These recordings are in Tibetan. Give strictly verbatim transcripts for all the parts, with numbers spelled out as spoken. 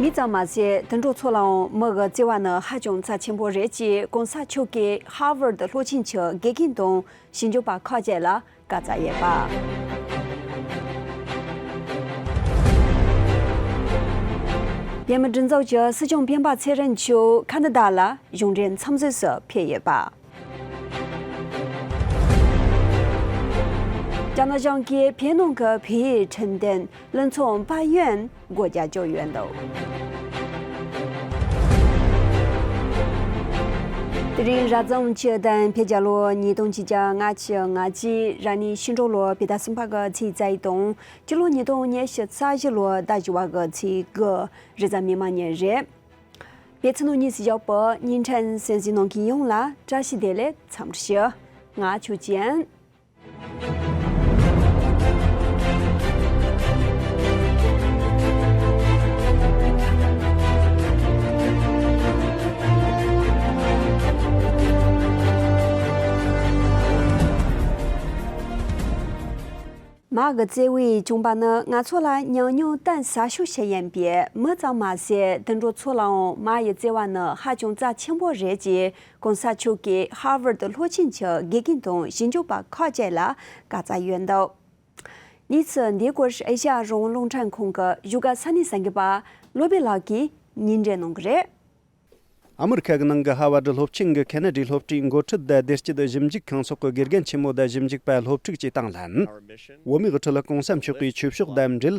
མི་ཙམ་མ་ཟད་དུད་འགྲོ་ཚོ་ལའང་མི་གི་བརྩེ་བ་ནི་ཧ་ཅང་རྩ་ཆེན་པོ་རེད་ཅེས་གོང་ས་མཆོག་གིས་ཧར་ཝར་ཌི་སློབ་ཆེན་གྱི་དགེ་རྒན་དང་ཞིབ་འཇུག་པ་ཁག་ཅིག་ལ་བཀའ་སྩལ་ཡོད་པ། རྒྱལ་མི་སྒྲིག་འཛུགས་ཀྱི་སྲིད་སྐྱོང་སྤེན་པ་ཚེ་རིང་མཆོག་ཁ་ན་ཌ་ལ་གཞུང་འབྲེལ་འཚམས་གཟིགས་སུ་ཕེབས་ཡོད་པ། རྒྱ་ནག་གཞུང་གིས་བོད་ནང་གི་བོད་ཡིག་འཕྲོད་བསྟེན་བློན་ཚོགས་པ་ཡོན་སྒོ་རྒྱག་བཅུག་ཡོད་འདུག་དེ་རིང་རབ་བྱུང་བཅུ་དང་བོད་རྒྱལ་ལོ་ཉིས་སྟོང་ཆིག་བརྒྱ་ལྔ་བཅུ་ང་གཅིག་རབ་གནས་ཤིང་འབྲུག་ལོ་བོད་ཟླ་གསུམ་པ་གི་ཚེས་རྩ་བཞི་དང་སྤྱི་ལོ་ཉིས་སྟོང་ཉི་ཤུ་རྩ་བཞི་ལོ་ཟླ་བཞི་བ་གི་ཚེས་དགུ་རེས་གཟའ་མིག་དམར་ཉིན་རེད། བོད་ཕྱི་ནང་གཉིས་སུ་བཞག་པའི་བརྙན་འཕྲིན་གསན་གཟིགས་གནང་མཁན་ཡོངས་ལ་བཀྲ་ཤིས་བདེ་ལེགས་འཚམས་འདྲི་ཞུ། ང་ཆོས་ཅན། མ་གི་བརྩེ་བའི་བཅིངས་པ་ནི་ང་ཚོ་ལ་ཉམས་མྱོང་གཏིང་ཟབ་ཤོས་ཤིག་ཡིན་པས། མི་ཙམ་མ་ཟད་དུད་འགྲོ་ཚོ་ལའང་མ་ཡི་བརྩེ་བ་ནི་ཧ་ཅང་རྩ་ཆེན་པོ་རེད་ཅེས་གོང་ས་མཆོག་གིས་ཧར་ཝར་ཌི་སློབ་ཆེན་གྱི་དགེ་རྒན་དང་ཞིབ་འཇུག་པ་ཁག་ཅིག་ལ་བཀའ་སྩལ་ཡོད་འདུག་གནས་ཚུལ་འདིའི་སྐོར་ཨེ་ཤ་ཡ་རང་དབང་རླུང་འཕྲིན་ཁང་གི་བཞུགས་སྒར་ས་གནས་གསར་འགོད་པ་བློ་བྷེ་ལགས་ཀྱིས་སྙན་སྒྲོན་གནང་གི་རེད། ཨ་མི་རི་ཁ་གི་ནང་གི་ཧར་ཝར་ཌི་སློབ་ཆེན་གྱི་ཁེ་ན་ཌའི་སློབ་གྲྭའི་འགོ་ཁྲིད་དང་བདེ་སྐྱིད་ཞིབ་འཇུག་ཁང་སོགས་ཀྱི་དགེ་རྒན་ཆེན་མོ་དང་ཞིབ་འཇུག་པ་སློབ་ཕྲུག་བཅས་དང་ལྷན། བོད་མིའི་དབུ་ཁྲིད་གོང་ས་མཆོག་གིས་ཆོས་ཕྱོགས་དང་འབྲེལ།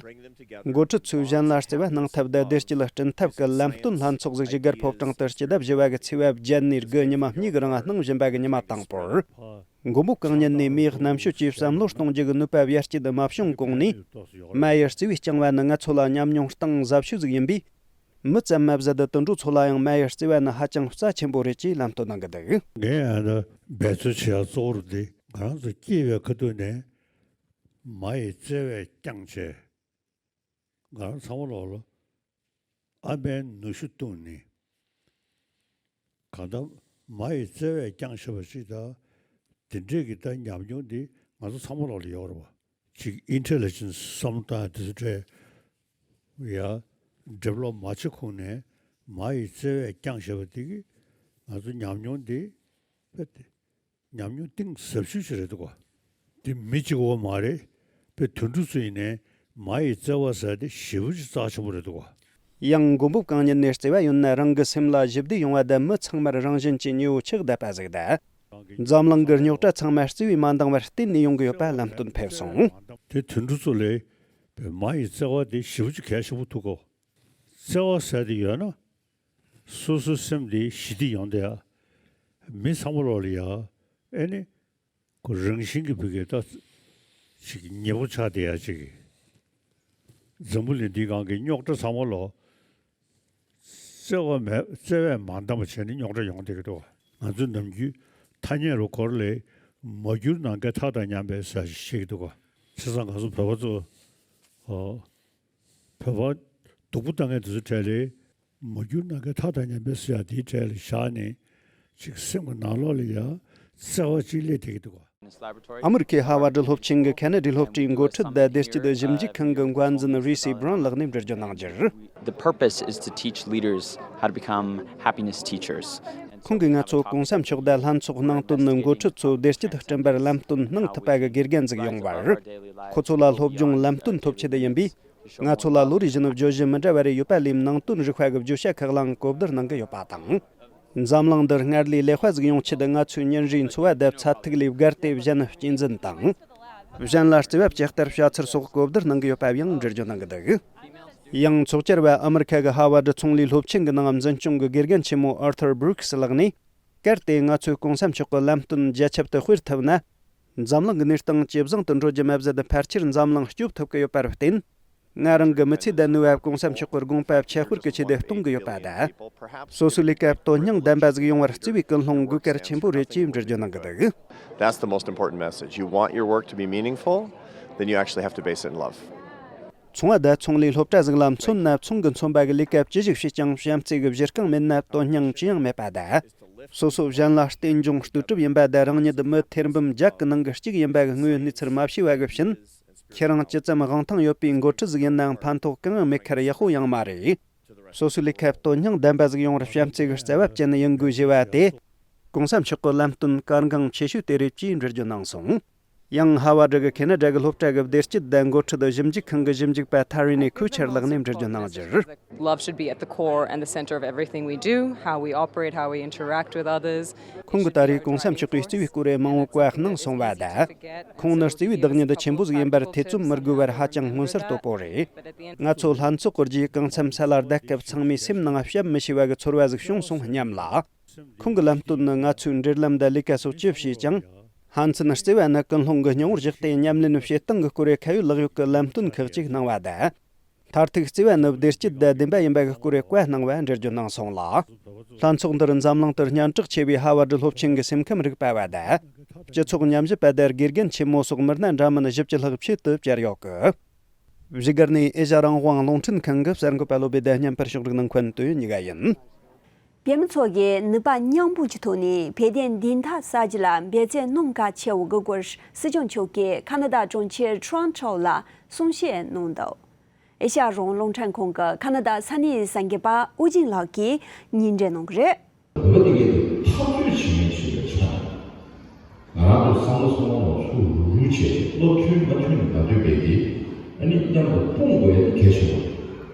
འགོ་ཁྲིད་ཚོས་གཞན་ལ་བརྩེ་བ་གནང་ཐབས་དང་བདེ་སྐྱིད་བསྐྲུན་ཐབས་ཀྱི་ལམ་སྟོན་ལྷན་ཚོགས་ཤིག་བཞུགས་སྒར་ཕོ་བྲང་དུ་སྤྱི་ཟླ་བཞི་བ་གི་ཚེས་པ་བརྒྱད་ནས་དགུ་ཉི་མ་གཉིས་ཀྱི་རིང་གནང་བཞིན་པ་གི་ཉི་མ་དང་པོར། མགོན་པོ་གང་ཉིད་ནས་མི་ཡག་རྣམ་དཔྱོད་ཀྱི་བསམ་བློ་གཏོང་རྒྱུ་གི་ནུས་པ་ཡར་སྐྱེད་མ་བྱུང་གོང་ནས། མ་ཡི་བརྩེ་བའི་བཅིངས་པ་ནི་ང་ཚོ་ལ་ཉམས་མྱོང་གཏིང་ཟབ་ཤོས་ཟིག་ཡིན་པས། མི་ཙམ་མ་ཟད་དུད་འགྲོ་ཚོ་ལ་ཡང་མ་ཡི་བརྩེ་བ་ནི་ཧ་ཅང་རྩ་ཆེན་པོ་རེད་ཅེས་ལམ་སྟོན་གནང་གི་འདུག་ངས་ཨ་ནི་འབད་རྩོལ་བྱེད་ཡག་གཙོ་བོར་འདི་ང་རང་ཚོ་སྐྱེས་པའི་ཁ་ཐུག་ནས་མ་ཡི་བརྩེ་བས་བསྐྱངས་བྱས། ང་རང་ཚང་མ་ལོག་ལ་ཨ་མའི་ནུ་ཞོ་བཏུངས་ནས། གང་ལྟར་མ་ཡི་བརྩེ་བས་བསྐྱངས་བཞག་པ་ཅིག་དང་། དེ་འདྲས་ཀྱི་ད་ཉམས་མྱོང་འདི་ང་ཚོ་ཚང་མ་ལོག་ལ་ཡོད་རེད་བ། ཅིག་ཨིན་ཊེ་ལི་ཇེན་སི་བསམ་བློ་བཏང་ཡ་དེ་ཚོ་འདྲས་ཡ་ཌི་ཝེ་ལོབ་མ་བྱེད་གོང་ནས་མ་ཡི་བརྩེ་བས་བསྐྱངས་བཞག་པ་དེ་གིས་ང་ཚོ་ཉམས་མྱོང་འདི་དཔེ་དེ། ཉམས་མྱོང་གཏིང་ཟབ་ཤོས་ཤིག་རེད་འདུག་ག་དེ་མི་གཅིག་པོ་མ་རེད། དཔེ་དུད་འགྲོ་ཚོ་ཡིན་ནའི་མ་ཡི་བརྩེ་བ་ཟེར་དེ་ཞེ་པོ་ཅིག་རྩ་ཆེན་པོ་རེད་འདུག་ག་ཡང་མགོན་པོ་གང་ཉིད་ནས་བརྩེ་བ་ཡོད་ན་རང་གི་སེམས་ལ་ཞི་བདེ་ཡོང་བ་དང་མི་ཚང་མར་རང་བཞིན་གྱིས་ཉེ་བོ་ཆགས་བསྡད་པ་ཟིག་དང་། འཛམ་གླིང་གི་རྙོག་དྲ་ཚང་མ་བརྩེ་བས་མ་འདང་བར་བརྟེན་ནས་ཡོང་གི་ཡོད་པ་ལམ་སྟོན་ཕེབས་སོང་། དེ་དུད་འགྲོ་ཚོ་ལས་དཔེ་མ་ཡི་བརྩེ་བ་དེ་ཞེ་པོ་ཅིག་གལ་ཆེན་པོ་འདུག་ག་བརྩེ་བ་ཟེར་དེ་ཡོད་ན། སོ་སོའི་སེམས་དེ་ཞི་བདེ་ཡོང་བསྡད་ཡ། མི་ཚང་མ་ལོག་ལ་ཡ། ཨེ་ནི། ཁོ་རང་བཞིན་གྱི་བུ་གའི་ད། ཅིག་ཉེ་པོ་ཆགས་བསྡད་ཡ་ཅིག་འཛམ་བུ་གླིང་འདིའི་སྒང་གི་རྙོག་དྲ་ཚང་མ་ལོག་བརྩེ་བ་མེད་བརྩེ་བས་མ་འདང་བ་བྱས་ནས་རྙོག་དྲ་ཡོང་བསྡད་ཀྱི་འདུག་ང་ཚོའི་ནམ་རྒྱུན་ཐ་སྙད་རུ་སྐོར་ལས་མ་གྱུར་ནམ་མཁའི་མཐའ་དང་མཉམ་པའི་ཟེར་ཞིག་བཤད་ཀྱི་འདུག་བྱས་ཙང་ང་ཚོ་བོད་པ་ཚོ། ཨོ། བོད་པ་སྡུག་པོ་བཏང་མཁན་དེ་ཚོའི་གྲས་ལས། མ་གྱུར་ནམ་མཁའི་མཐའ་དང་མཉམ་པའི་ཟེར་ཡ་དེའི་གྲས་ལ་བཞག་ནས། ཅིག་སེམས་ཀྱི་ནང་ལོགས་ལ་ཡ་བརྩེ་བ་ཅིག་སླེབས་བསྡད་ཀྱི་འདུག་ག་ཨ་མི་རི་ཁའི་ཧར་ཝར་ཌི་སློབ་ཆེན་གྱི་ཁེ་ན་ཌའི་སློབ་གྲྭའི་འགོ་ཁྲིད་དང་བདེ་སྐྱིད་ཞིབ་འཇུག་ཁང་གི་འགོ་འཛིན་རི་སི་བྷ་རན་ལགས་ནས་འགྲེལ་བརྗོད་གནང་རྒྱུར། The purpose is to teach leaders how to become happiness teachers. ཁོང་གིས་ང་ཚོ་གོང་ས་མཆོག་དང་ལྷན་ཚོགས་ནང་བསྟན་ནས་འགོ་ཁྲིད་ཚོ་བདེ་སྐྱིད་བསྐྲུན་པར་ལམ་སྟོན་གནང་ཐུབ་པ་གི་དགེ་རྒན་ཟིག་ཡོང་བར། ཁོ་ཚོ་ལ་སློབ་སྦྱོང་ལམ་སྟོན་ཐོབ་ཆེད་ཡིན་པས། ང་ཚོ་ལ་ལོ་རེ་བཞིན་བརྗོད་གཞི་མི་འདྲ་བ་རེ་ཡོད་པ་ལས་ནང་དོན་རིག་པ་གི་བརྗོད་བྱ་ཁག་ལའང་གོ་བསྡུར་གནང་གི་ཡོད་པ་དང་། འཛམ་གླིང་འདིར་སྔར་ལས་ལེགས་པ་ཟིག་ཡོང་ཆེད་ང་ཚོས་ཉིན་རེའི་འཚོ་བ་དང་ཚད་ཐིག་ལས་བརྒལ་ཏེ་གཞན་གཅེས་འཛིན་དང་། གཞན་ལ་བརྩེ་བ་བསྐྱེད་བསྟར་བྱ་ཚུལ་སོགས་གོ་བསྡུར་གནང་གི་ཡོད་པ་ཡང་འགྲེལ་བརྗོད་གནང་གི་འདུག་ཡང་ཚོགས་བཅར་བ་ཨ་མི་རི་ཁ་གི་ཧར་ཝར་ཌི་ཚོང་ལས་སློབ་ཆེན་གྱི་ནང་འཛིན་སྐྱོང་གི་དགེ་རྒན་ཆེན་མོ་ཨར་ཐར་བྷ་རུག་སི་ལགས་ནས། གལ་ཏེ་ང་ཚོས་གོང་ས་མཆོག་གི་ལམ་སྟོན་རྒྱ་ཁྱབ་ཏུ་སྤེལ་ཐུབ་ན། འཛམ་གླིང་གི་གནས་སྟངས་ཇེ་བཟང་དུ་འགྲོ་རྒྱུ་མ་ཟད། ཕལ་ཆེར་འཛམ་གླིང་སྐྱོབ་ཐུབ་ཀྱི་ཡོད་པར་བརྟེན། ང་རང་གི་མི་ཚེ་དང་ནུས་པ་གོང་ས་མཆོག་གི་དགོངས་པ་ཁྱད་པར་གྱི་ཆེད་དུ་གཏོང་གི་ཡོད་པ་དང་། སོ་སོའི་ལས་ཀ་དོན་སྙིང་ལྡན་པ་ཟིག་ཡོང་བར་བརྩེ་བའི་ཀུན་སློང་དགོས་གལ་ཆེན་པོ་རེད་ཅེས་འགྲེལ་བརྗོད་གནང་གི་འདུག That's the most important message. You want your work to be meaningful, then you actually have to base it in love. ཚོང་བ་དང་ཚོང་ལས་སློབ་གྲྭ་ཟིག་ལ་མཚོན་ན། ཚོང་གི་མཚོན་པ་གི་ལས་ཀ་ཅི་ཞིག་བྱེད་ཀྱང་བྱམས་བརྩེ་གི་གཞི་རྐང་མེད་ན་དོན་སྙིང་ཅི་ཡང་མེད་པ་དང་། སོ་སོ་གཞན་ལ་རྟེན་འབྱུང་ལྟོས་གྲུབ་ཡིན་པ་དང་། རང་ཉིད་མི་ཐེར་འབུམ་བརྒྱ་གི་ནང་གི་གཅིག་ཡིན་པ་གི་དངོས་ཡོད་གནས་ཚུལ་མ་ཤེས་པ་གི་ཕྱིན། ཁྱེད་རང་ཇི་ཙམ་དབང་ཐང་ཡོད་པའི་འགོ་ཁྲིད་ཟིག་ཡིན་ནའང་ཕན་ཐོགས་གང་ཡང་མེད་ཁར་ཡག་པོ་ཡང་མ་རེད། སོ་སོའི་ལས་ཀ་དོན་སྙིང་ལྡན་པ་ཟིག་ཡོང་བར་བྱམས་བརྩེ་གི་རྩ་བ་བཅད་ནས་ཡོང་དགོས་ཞེས་པ་དེ། གོང་ས་མཆོག་གི་ལམ་སྟོན་གལ་འགངས་ཆེ་ཤོས་དེ་རེད་ཅེས་འགྲེལ་བརྗོད་གནང་སོང་། ཡང་ཧ་ཝར་ཌི་གི་ཁེ་ན་ཌ་གི་སློབ་གྲྭ་གི་བདེ་སྐྱིད་དང་འགོ་ཁྲིད་ཞིབ་འཇུག་ཁང་གི་ཞིབ་འཇུག་པ་ཐ་རི་ནི་ཁུ་ཆར་ལགས་ནས་འགྲེལ་བརྗོད་གནང་རྒྱུར། Love should be at the core and the center of everything we do, how we operate, how we interact with others. ཁོང་གིས་ད་རེས་གོང་ས་མཆོག་གིས་བརྩེ་བའི་སྐོར་མང་བོ་བཀའ་གནང་སོང་བ་དང་། ཁོང་ནི་བརྩེ་བའི་བདག་ཉིད་ཆེན་པོ་ཟིག་ཡིན་པར་ཐེ་ཚོམ་མི་དགོས་པར་ཧ་ཅང་མངོན་གསལ་དོད་པོ་རེད། ང་ཚོ་ལྷན་ཚོགས་ཀྱི་རྗེས་གང་འཚམ་ས་ལ་བརྡ་སྐབས་ཚང་མའི་སེམས་ནང་བཤད་མི་ཤེས་པ་གི་ཚོར་བ་ཟིག་བྱུང་སོང་སྙམ་ལ། ཁོང་གི་ལམ་སྟོན་ནི་ང་ཚོའི་འབྲེལ་ལམ་དང་ལས་ཀ་སོགས་ཅི་བྱས་ཀྱང་། ཕན་ཚུན་བརྩེ་བ་ནི་ཀུན་སློང་གི་སྙིང་བོར་བཞག་སྟེ་ཉམས་ལེན་བྱེད་སྟངས་ཀྱི་སྐོར་ཁ་ཡོད་ལག་ཡོད་ཀྱི་ལམ་སྟོན་ཁག་ཅིག་གནང་བ་དང་། མཐར་ཐུག་བརྩེ་བ་ནི་བདེ་སྐྱིད་དང་ལྡན་པ་ཡིན་པ་གི་སྐོར་བཀའ་གནང་བ་འགྲེལ་བརྗོད་གནང་སོང་ལ། ལྷན་ཚོགས་འདིར་འཛམ་གླིང་དུ་སྙན་གྲགས་ཆེ་བའི་ཧ་ཝར་ཌི་སློབ་ཆེན་གྱི་སེམས་ཁམས་རིག་པ་བ་དང་། སྤྱི་ཚོགས་ཉམས་ཞིབ་པ་དང་དགེ་རྒན་ཆེན་མོ་སོགས་མི་སྣ་འདྲ་མིན་བཞི་བཅུ་ལྷག་ཆེད་དུ་བཅར་ཡོད་གི། བཞུགས་སྒར་ནས་ཨེ་ཤ་རང་དབང་རླུང་འཕྲིན་ཁང་གི་གསར་འགོད་པ་བློ་བྷེ་དང་མཉམ་པར་ཕྱོགས་སྒྲིག་གནང་མཁན་དོན་གཉིས་ཀ་ཡིན། བོད་མི་ཚོ་གིས་ནུས་པ་མཉམ་སྤུངས་ཀྱི་ཐོག་ནས་བོད་དོན་བདེན་མཐའ་གསལ་རྒྱུ་ལ་འབད་བརྩོན་གནང་གལ་ཆེ་བའི་སྐོར་སྲིད་སྐྱོང་མཆོག་གིས་ཁ་ན་ཌ་གྲོང་ཁྱེར་ཊོ་རོན་ཊོ་ལ་གསུང་བཤད་གནང་འདུག་ཨེ་ཤ་ཡ་རང་དབང་རླུང་འཕྲིན་ཁང་གི་ཁ་ན་ཌ་ས་གནས་གསར་འགོད་པ་ཨུ་རྒྱན་ལགས་ཀྱིས་སྙན་སྒྲོན་གནང་གི་རེད། བོད་པ་དེ་གས་དེ་འཐབ་རྩོད་བྱེད་མཁན་ཞིག་ལ་ཆགས། ང་རང་ཚོ་བསམ་བློ་བསམ་བློ་ལ་ཚུར་རུག་རུག་བྱས་བློ་མཐུན་མ་མཐུན་མ་ལྟོས་པའི་དེ་ཨ་ནི་མཉམ་དུ་སྤུངས་དགོས་ཡ་དེ་གལ་ཆེན་པོ་རེད།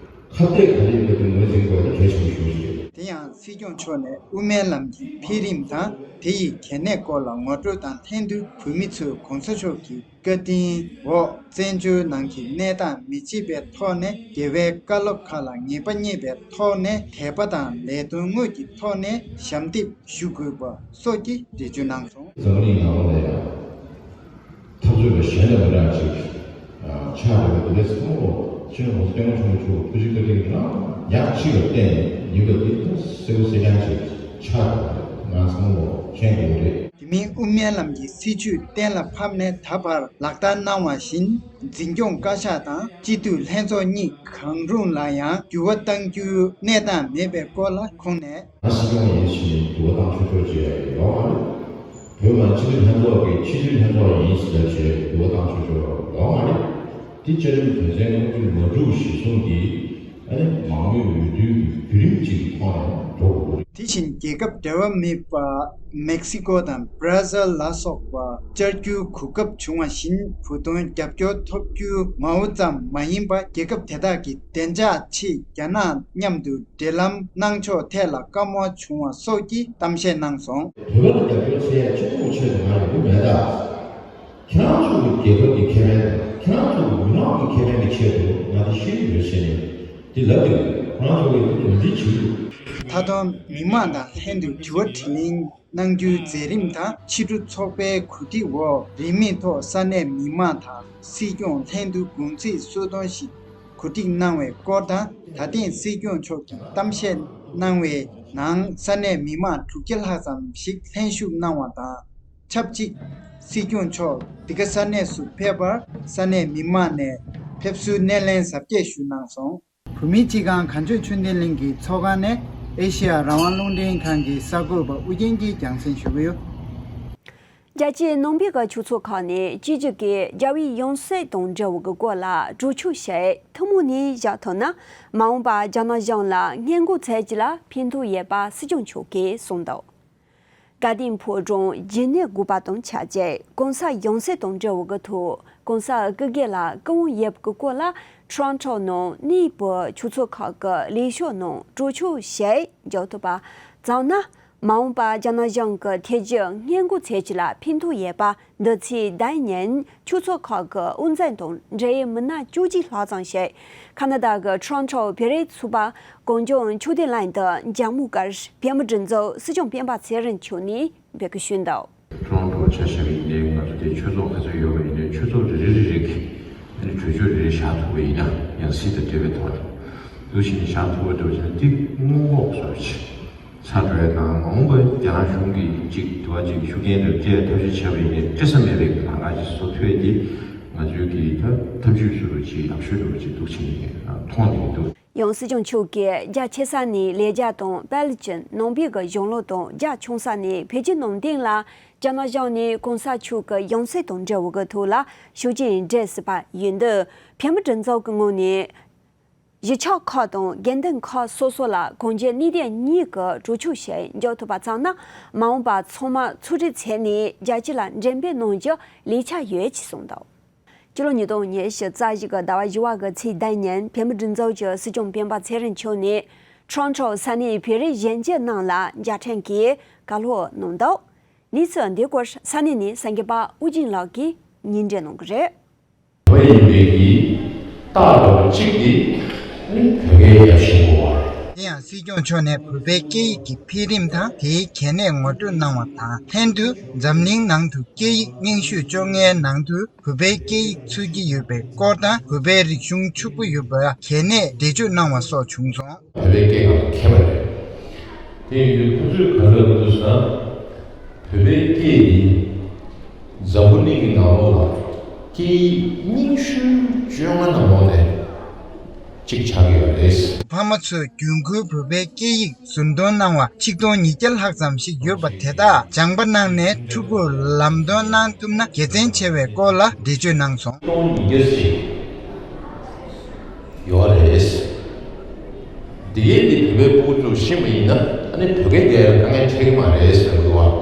ཁ་གཏད་ག་རེ་ཡོད་པ་དེ་ངོས་འཛིན་དགོས་ཡ་དེ་གལ་ཆེན་པོ་ཞེ་པོ་ཅིག་རེད། དེ་ཡང་སྲིད་སྐྱོང་མཆོག་ནས་དབུ་མའི་ལམ་གྱི་འཕེལ་རིམ་དང་དེ་ཡི་གལ་གནད་སྐོར་ལ་ངོ་སྤྲོད་དང་ལྷན་དུ་བོད་མི་ཚོས་གོང་ས་མཆོག་གི་བཀའ་དྲིན་འོག་བཙན་བྱོལ་ནང་གི་གནས་སྟངས་མི་གཅིག་པའི་ཐོག་ནས་རྒྱལ་བའི་བཀའ་སློབ་ཁག་ལ་ངེས་པ་རྙེད་པའི་ཐོག་ནས་དད་པ་དང་ལས་དོན་དངོས་ཀྱི་ཐོག་ནས་ཞབས་འདེགས་ཞུ་དགོས་པ་སོགས་ཀྱི་འགྲེལ་བརྗོད་གནང་སོང་། འཛམ་བུ་གླིང་ནང་ལོགས་ལ་ཡང་འཐབ་རྩོད་པ་གཞན་དང་མི་འདྲ་ཅིག་ཆགས་འགྲོ་བའི་དེ་འདྲའི་ཚང་མ་སྤྱི་ནོར་༸གོང་ས་༸སྐྱབས་མགོན་ཆེན་པོ་མཆོག་ཐུགས་རྗེ་བཀའ་དྲིན་རང་ཉག་གཅིག་ལ་བརྟེན་ནས་ཡིན་པ་འདི་ད་གསལ་པོ་གསལ་རྐྱང་ཅིག་ཆགས་འགྲོ་བ་ང་ཚང་མ་མཁྱེན་དགོས་རེད། དེ་མིན་དབུ་མའི་ལམ་གྱི་སྲིད་བྱུས་གཏན་ལ་ཕབ་ནས་ད་བར་ལག་བསྟར་གནང་བ་བཞིན་འཛིན་སྐྱོང་བཀའ་ཤག་དང་སྤྱི་འཐུས་ལྷན་ཚོགས་གཉིས་གང་རུང་ལ་ཡང་འགྱུར་བ་གཏང་རྒྱུའི་གནས་སྟངས་མེད་པའི་སྐོར་ལ་ཁོང་ནས། ང་སྲིད་སྐྱོང་ཡིན་ཕྱིན་འགྱུར་བ་བཏང་ཆོག་ཆོག་ཅིག་ཡོད་མ་རེད། བོད་མི་སྤྱི་འཐུས་ལྷན་ཚོགས་ཀྱི་ཕྱི་དྲིལ་ལྷན་ཚོགས་ཡིན་ཟེར་བྱས་འགྱུར་བ་བཏང་ཆོག་ཆོག་ཡོད་མ་རེད། འདི་བཅའ་ཁྲིམས་དོན་ཚན་ལྔ་བཅུ་ང་དྲུག་གཞིར་བཟུང་གིས་ཨ་ནི་མང་མོས་འོས་བསྡུའི་བརྒྱུད་རིམ་ཅིག་གི་ཐོག་ནས་འགྲོ་དགོས་ཀྱི་རེད། དེ་བཞིན་རྒྱལ་ཁབ་འབྲེལ་བ་མེད་པ་མེག་སི་ཀོ་དང་བྷ་ར་ཟིལ་ལ་སོགས་པ་བཅར་རྒྱུའི་གོ་སྐབས་བྱུང་བ་བཞིན་བོད་དོན་རྒྱབ་སྐྱོར་ཐོབ་རྒྱུའི་ངོ་བོ་ཙམ་མ་ཡིན་པ་རྒྱལ་ཁབ་དེ་དག་གི་བདེ་འཇགས་ཆེད་རྒྱ་ནག་མཉམ་དུ་འབྲེལ་ལམ་གནང་ཕྱོགས་ཐད་ལ་བཀའ་མོལ་བྱུང་བ་སོགས་ཀྱི་གཏམ་བཤད་གནང་སོང་། བོད་པ་ལ་རྒྱབ་སྐྱོར་བྱེད་ཡ་གཅིག་པུ་ཆེད་དུ་ང་ཡོང་གི་མེད་ད། ཁྱེད་རང་ཚོ་གི་རྒྱལ་ཁབ་ཀྱི་ཁེ་ཕན་དང་ཁྱེད་རང་ཚོ་གི་མི་མང་གི་ཁེ་ཕན་གྱི་ཆེད་དུ་ང་འདི་ཤེས་ཀྱི་ཡོད་ཟེར་ནས་འདི་ལབ་ཀྱི་རེད། ཁོ་རང་ཚོ་གིས་འདི་ངོས་འཛིན་བྱེད་ཀྱི་འདུག། མཐའ་དོན་མི་མང་དང་ལྷན་དུ་དྲི་བ་དྲིས་ལན་གནང་རྒྱུའི་མཛད་རིམ་དང་ཕྱི་དྲོ་ཚོགས་པའི་གོ་སྒྲིག་འོག་རིན་མེད་ཐོག་ས་གནས་མི་མང་དང་སྲིད་སྐྱོང་ལྷན་དུ་དགུང་ཚིགས་སུ་གཏོང་ཞིག་གོ་སྒྲིག་གནང་བའི་སྐོར་དང་ད་ཐེངས་སྲིད་སྐྱོང་མཆོག་གིས་གཏམ་བཤད་གནང་བའི་ནང་ས་གནས་མི་མང་དྲུག་བརྒྱ་ལྷག་ཙམ་ཞིག་ལྷན་ཞུགས་གནང་བ་དང་། ཆབས་ཅིག་སྲིད་སྐྱོང་མཆོག་འདི་ག་ས་གནས་སུ་ཕེབས་པར་ས་གནས་མི་མང་ནས་ཕེབས་བསུའི་སྣེ་ལེན་གཟབ་རྒྱས་ཞུ་གནང་སོང་། བོད་མིའི་སྤྱི་ཁང་གངས་ལྗོངས་ཆོས་ལྡན་གླིང་གི་ཚོགས་ཁང་ནས་ཨེ་ཤེ་ཡ་རང་དབང་རླུང་འཕྲིན་ཁང་གི་གསར་འགོད་པ་ཨུ་རྒྱན་གྱིས་རྒྱང་སྲིང་ཞུ་གི་ཡོད། རྒྱལ་སྤྱིའི་ནང་པའི་གི་ཆོས་ཚོགས་ཁག་ནས་སྤྱི་ཁྱབ་ཀྱིས་རྒྱལ་བའི་ཡང་སྲིད་དང་འབྲེལ་བའི་གི་སྐོར་ལ་གྲོས་ཆོད་བྱས་ཐུན་མོང་ནས་བཞག་ཐུབ་ན་མ་འོངས་པ་རྒྱ་ནག་གཞུང་ལ་སྔོན་འགོག་བྱེད་རྒྱུ་ལ་ཕན་ཐོགས་ཡོད་པ་སྲིད་སྐྱོང་མཆོག་གིས་གསུངས་འདུག། དགའ་ལྡན་ཕོ་བྲང་རྒྱུན་གནས་དགོས་པ་དང་ཆབས་ཅིག་གོང་ས་ཡང་སྲིད་དང་འབྲེལ་བའི་གི་ཐོག་གོང་ས་སྐུ་སྒེར་ལ་སྐུ་དབང་ཡོད་པའི་སྐོར་ལ་ཊོ་རོན་ཊོ་ནང་གནས་པའི་ཆོས་ཚོགས་ཁག་གི་ལས་ཤོག་ནང་གྲོས་ཆོད་བྱས་འཇོག་ཐུབ་པ་བྱུང་ན་མ་འོངས་པ་རྒྱ་ནག་གཞུང་གི་ཐེ་ཇུས་སྔོན་འགོག་བྱེད་རྒྱུ་ལ་ཕན་ཐོགས་ཡོད་པ་འདི་ཚེ་ཟླ་ཉིན་ཆོས་ཚོགས་ཁག་གི་དབུ་འཛིན་དང་འབྲེལ་ཡོད་མི་སྣ་བཅུ་གཅིག་ལྷག་ཙམ་ཞིག་ཁ་ན་ཌ་གི་ཊོ་རོན་ཊོ་བོད་རིགས་ཚོགས་པ་གངས་ལྗོངས་ཆོས་ལྡན་གླིང་དུ་མཇལ་མོ་བཀར་བོད་མི་སྒྲིག་འཛུགས་སྲིད་སྐྱོང་སྤེན་པ་ཚེ་རིང་མཆོག་ནས་འབོད་སྐུལ་ཞུས་འདུག། ཊོ་རོན་ཊོ་ཆ་བཞག་པ་ཡིན་ནའི་ང་ཚོ་དེ་ཆོས་ཚོགས་ག་ཚོད་ཡོད་པ་ཡིན་ནའི་ཆོས་ཚོགས་རེ་རེ་རེ་རེ་གིས་ཨ་ནི་གྲོས་ཆོད་རེ་རེ་བཞག་ཐུབ་པ་ཡིན་ན་ཡང་སྲིད་དང་འབྲེལ་བའི་ཐོག་ནས་འདུག་བྱས་ནས་བཞག་ཐུབ་པ་འདྲ་བོ་བྱས་ན་འདི་སྔོན་འགོག་བཟོ་བྱས། ཚ་འགྲོ་བའི་ནང་མ་འོངས་པ་རྒྱ་ནག་གཞུང་གིས་གཅིག་དུ་བ་གཅིག་ཤུགས་རྐྱེན་རེ་སྤྲད་ཐབས་ཤེས་བྱས་པ་ཡིན་ནའི་སྤྲད་ས་མེད་པའི་ལམ་ཁ་ཅིག་བཟོ་ཐུབ་ཡས་དེ་ང་ཚོའི་གི་ད་ཐབས་ཇུས་བཟོ་རུ་ཅིག་ལམ་སྲོལ་འགྲོ་རུ་ཅིག་འདུག་བྱས་ནས་མཐོང་བསྡད་ཀྱི་འདུག། ཡང་སྲིད་སྐྱོང་མཆོག་གིས་རྒྱ་ཆེ་ས་ནས་ལས་བྱ་དང་དཔལ་ཅན་ནང་པའི་གི་གཞུང་ལུགས་དང་རྒྱ་ཆུང་ས་ནས་བོད་བརྒྱུད་ནང་བསྟན་ལ་རྒྱ་ནག་གཞུང་ནས་གོང་ས་མཆོག་གི་ཡང་སྲིད་དང་འབྲེལ་བའི་གི་ཐོག་ལ་ཤུགས་རྐྱེན་སྤྲད་སྲིད་པ་ཡིན་དུས་བོད་མི་སྒྲིག་འཛུགས་ཀྱི་ངོས་ནས། གཞིས་ཆགས་ཁག་དང་དགོན་སྡེ་ཁག་སོ་སོ་ལ་གངས་ཅན་གནས་བརྟན་གཉིས་ཀྱི་གྲོས་ཆོད་ཞིག་འཇོག་ཐུབ་པ་ཙམ་ན། མ་འོངས་པར་ཚང་མ་ཚོགས་སྒྲིག་བྱས་ནས་རྒྱལ་སྤྱི་ལ་འགྲེམས་སྤེལ་གནང་རྒྱུ་ལས་འཆར་ཡོད་ཅེས་གསུངས་འདུག། སྤྱི་ལོ་ཉིས་སྟོང་ཉི་ཤུ་རྩ་བཞི་གི་ཟླ་བ་བཞི་པ་གི་ཚེས་བདུན་ཉིན་བོད་མིའི་སྒྲིག་འཛུགས་ཀྱི་སྲིད་སྐྱོང་སྤེན་པ་ཚེ་རིང་མཆོག་ནས་ཁྲོན་ཁྲོ་ས་གནས་བོད་རིགས་གཞོན་སྐྱེས་རྣམས་ལ་མཇལ་འཕྲད་ཀྱིས་བཀའ་སློབ་གནང་འདུག། གནས་ཚུལ་འདི་སྐོར་ས་གནས་ནས་གསར་འགོད་པ་ཨུ་རྒྱན་ལགས་ཀྱིས་སྙན་སྒྲོན་གནང་གི་རེད། བ་ཡིན་པའི་གི་རྟགས་འདྲ་བ་གཅིག་དེ་ནི་བོད་སྐད་རྒྱག་བཞིན་པ། དེ་ཡང་སྲིད་སྐྱོང་མཆོག་ནས་བོད་པའི་སྐད་ཡིག་གི་འཕེལ་རིམ་དང་དེའི་གལ་གནད་ངོ་སྤྲོད་གནང་བ་དང་ལྷན་དུ། འཛམ་གླིང་ནང་དུ་སྐད་ཡིག་རྙིང་ཤོས་བཅོ་ལྔའི་ནང་དུ་བོད་པའི་སྐད་ཡིག་ཚུད་ཀྱི་ཡོད་པའི་སྐོར་དང་། བོད་པའི་རིག་གཞུང་ཕྱུག་པོ་ཡོད་པར་གལ་གནད་འགྲེལ་བརྗོད་གནང་བ་སོགས་བྱུང་སོང་། བོད་པའི་སྐད་ནང་མཁས་པ་རེད། དེ་ཡིན་དུས་ཁོ་ཚོས་ག་རེ་ལབ་ཀྱི་འདུག་ཟེར་ན། བོད་པའི་སྐད་འདི་འཛམ་བུ་གླིང་གི་ནང་ལོགས་ལ་སྐད་ཡིག་རྙིང་ཤོས་བཅོ་ལྔ་ནང་ལོགས་ནས་གཅིག་ཆགས་ཀྱི་ཡོད་རེད། ཕ་མ་ཚོས་རྒྱུན་མཁོའི་བོད་པའི་སྐད་ཡིག་ཟུར་འདོན་གནང་བ་ཆིག་སྟོང་ཉིས་བརྒྱ་ལྷག་ཙམ་ཞིག་ཡོད་པ་དེ་དག་སྦྱངས་པ་གནང་ནས་ཕྲུ་གུར་ལམ་སྟོན་གནང་ཐུབ་ན་དགེ་མཚན་ཆེ་བའི་སྐོར་ལ་འགྲེལ་བརྗོད་གནང་སོང་། ཆིག་སྟོང་ཉིས་བརྒྱ་ཞིག་ཡོད་རེད། འདི་གའི་འདི་བོད་པའི་སྤུ་གུ་ཚོས་ཤེས་པ་ཡིན་ན། ཨ་ནི་བོད་སྐད་དེ་དཀའ་ངལ་འཕྲད་ཀྱི་མ་རེད་ཟེར་གྱི་འདུག་བ།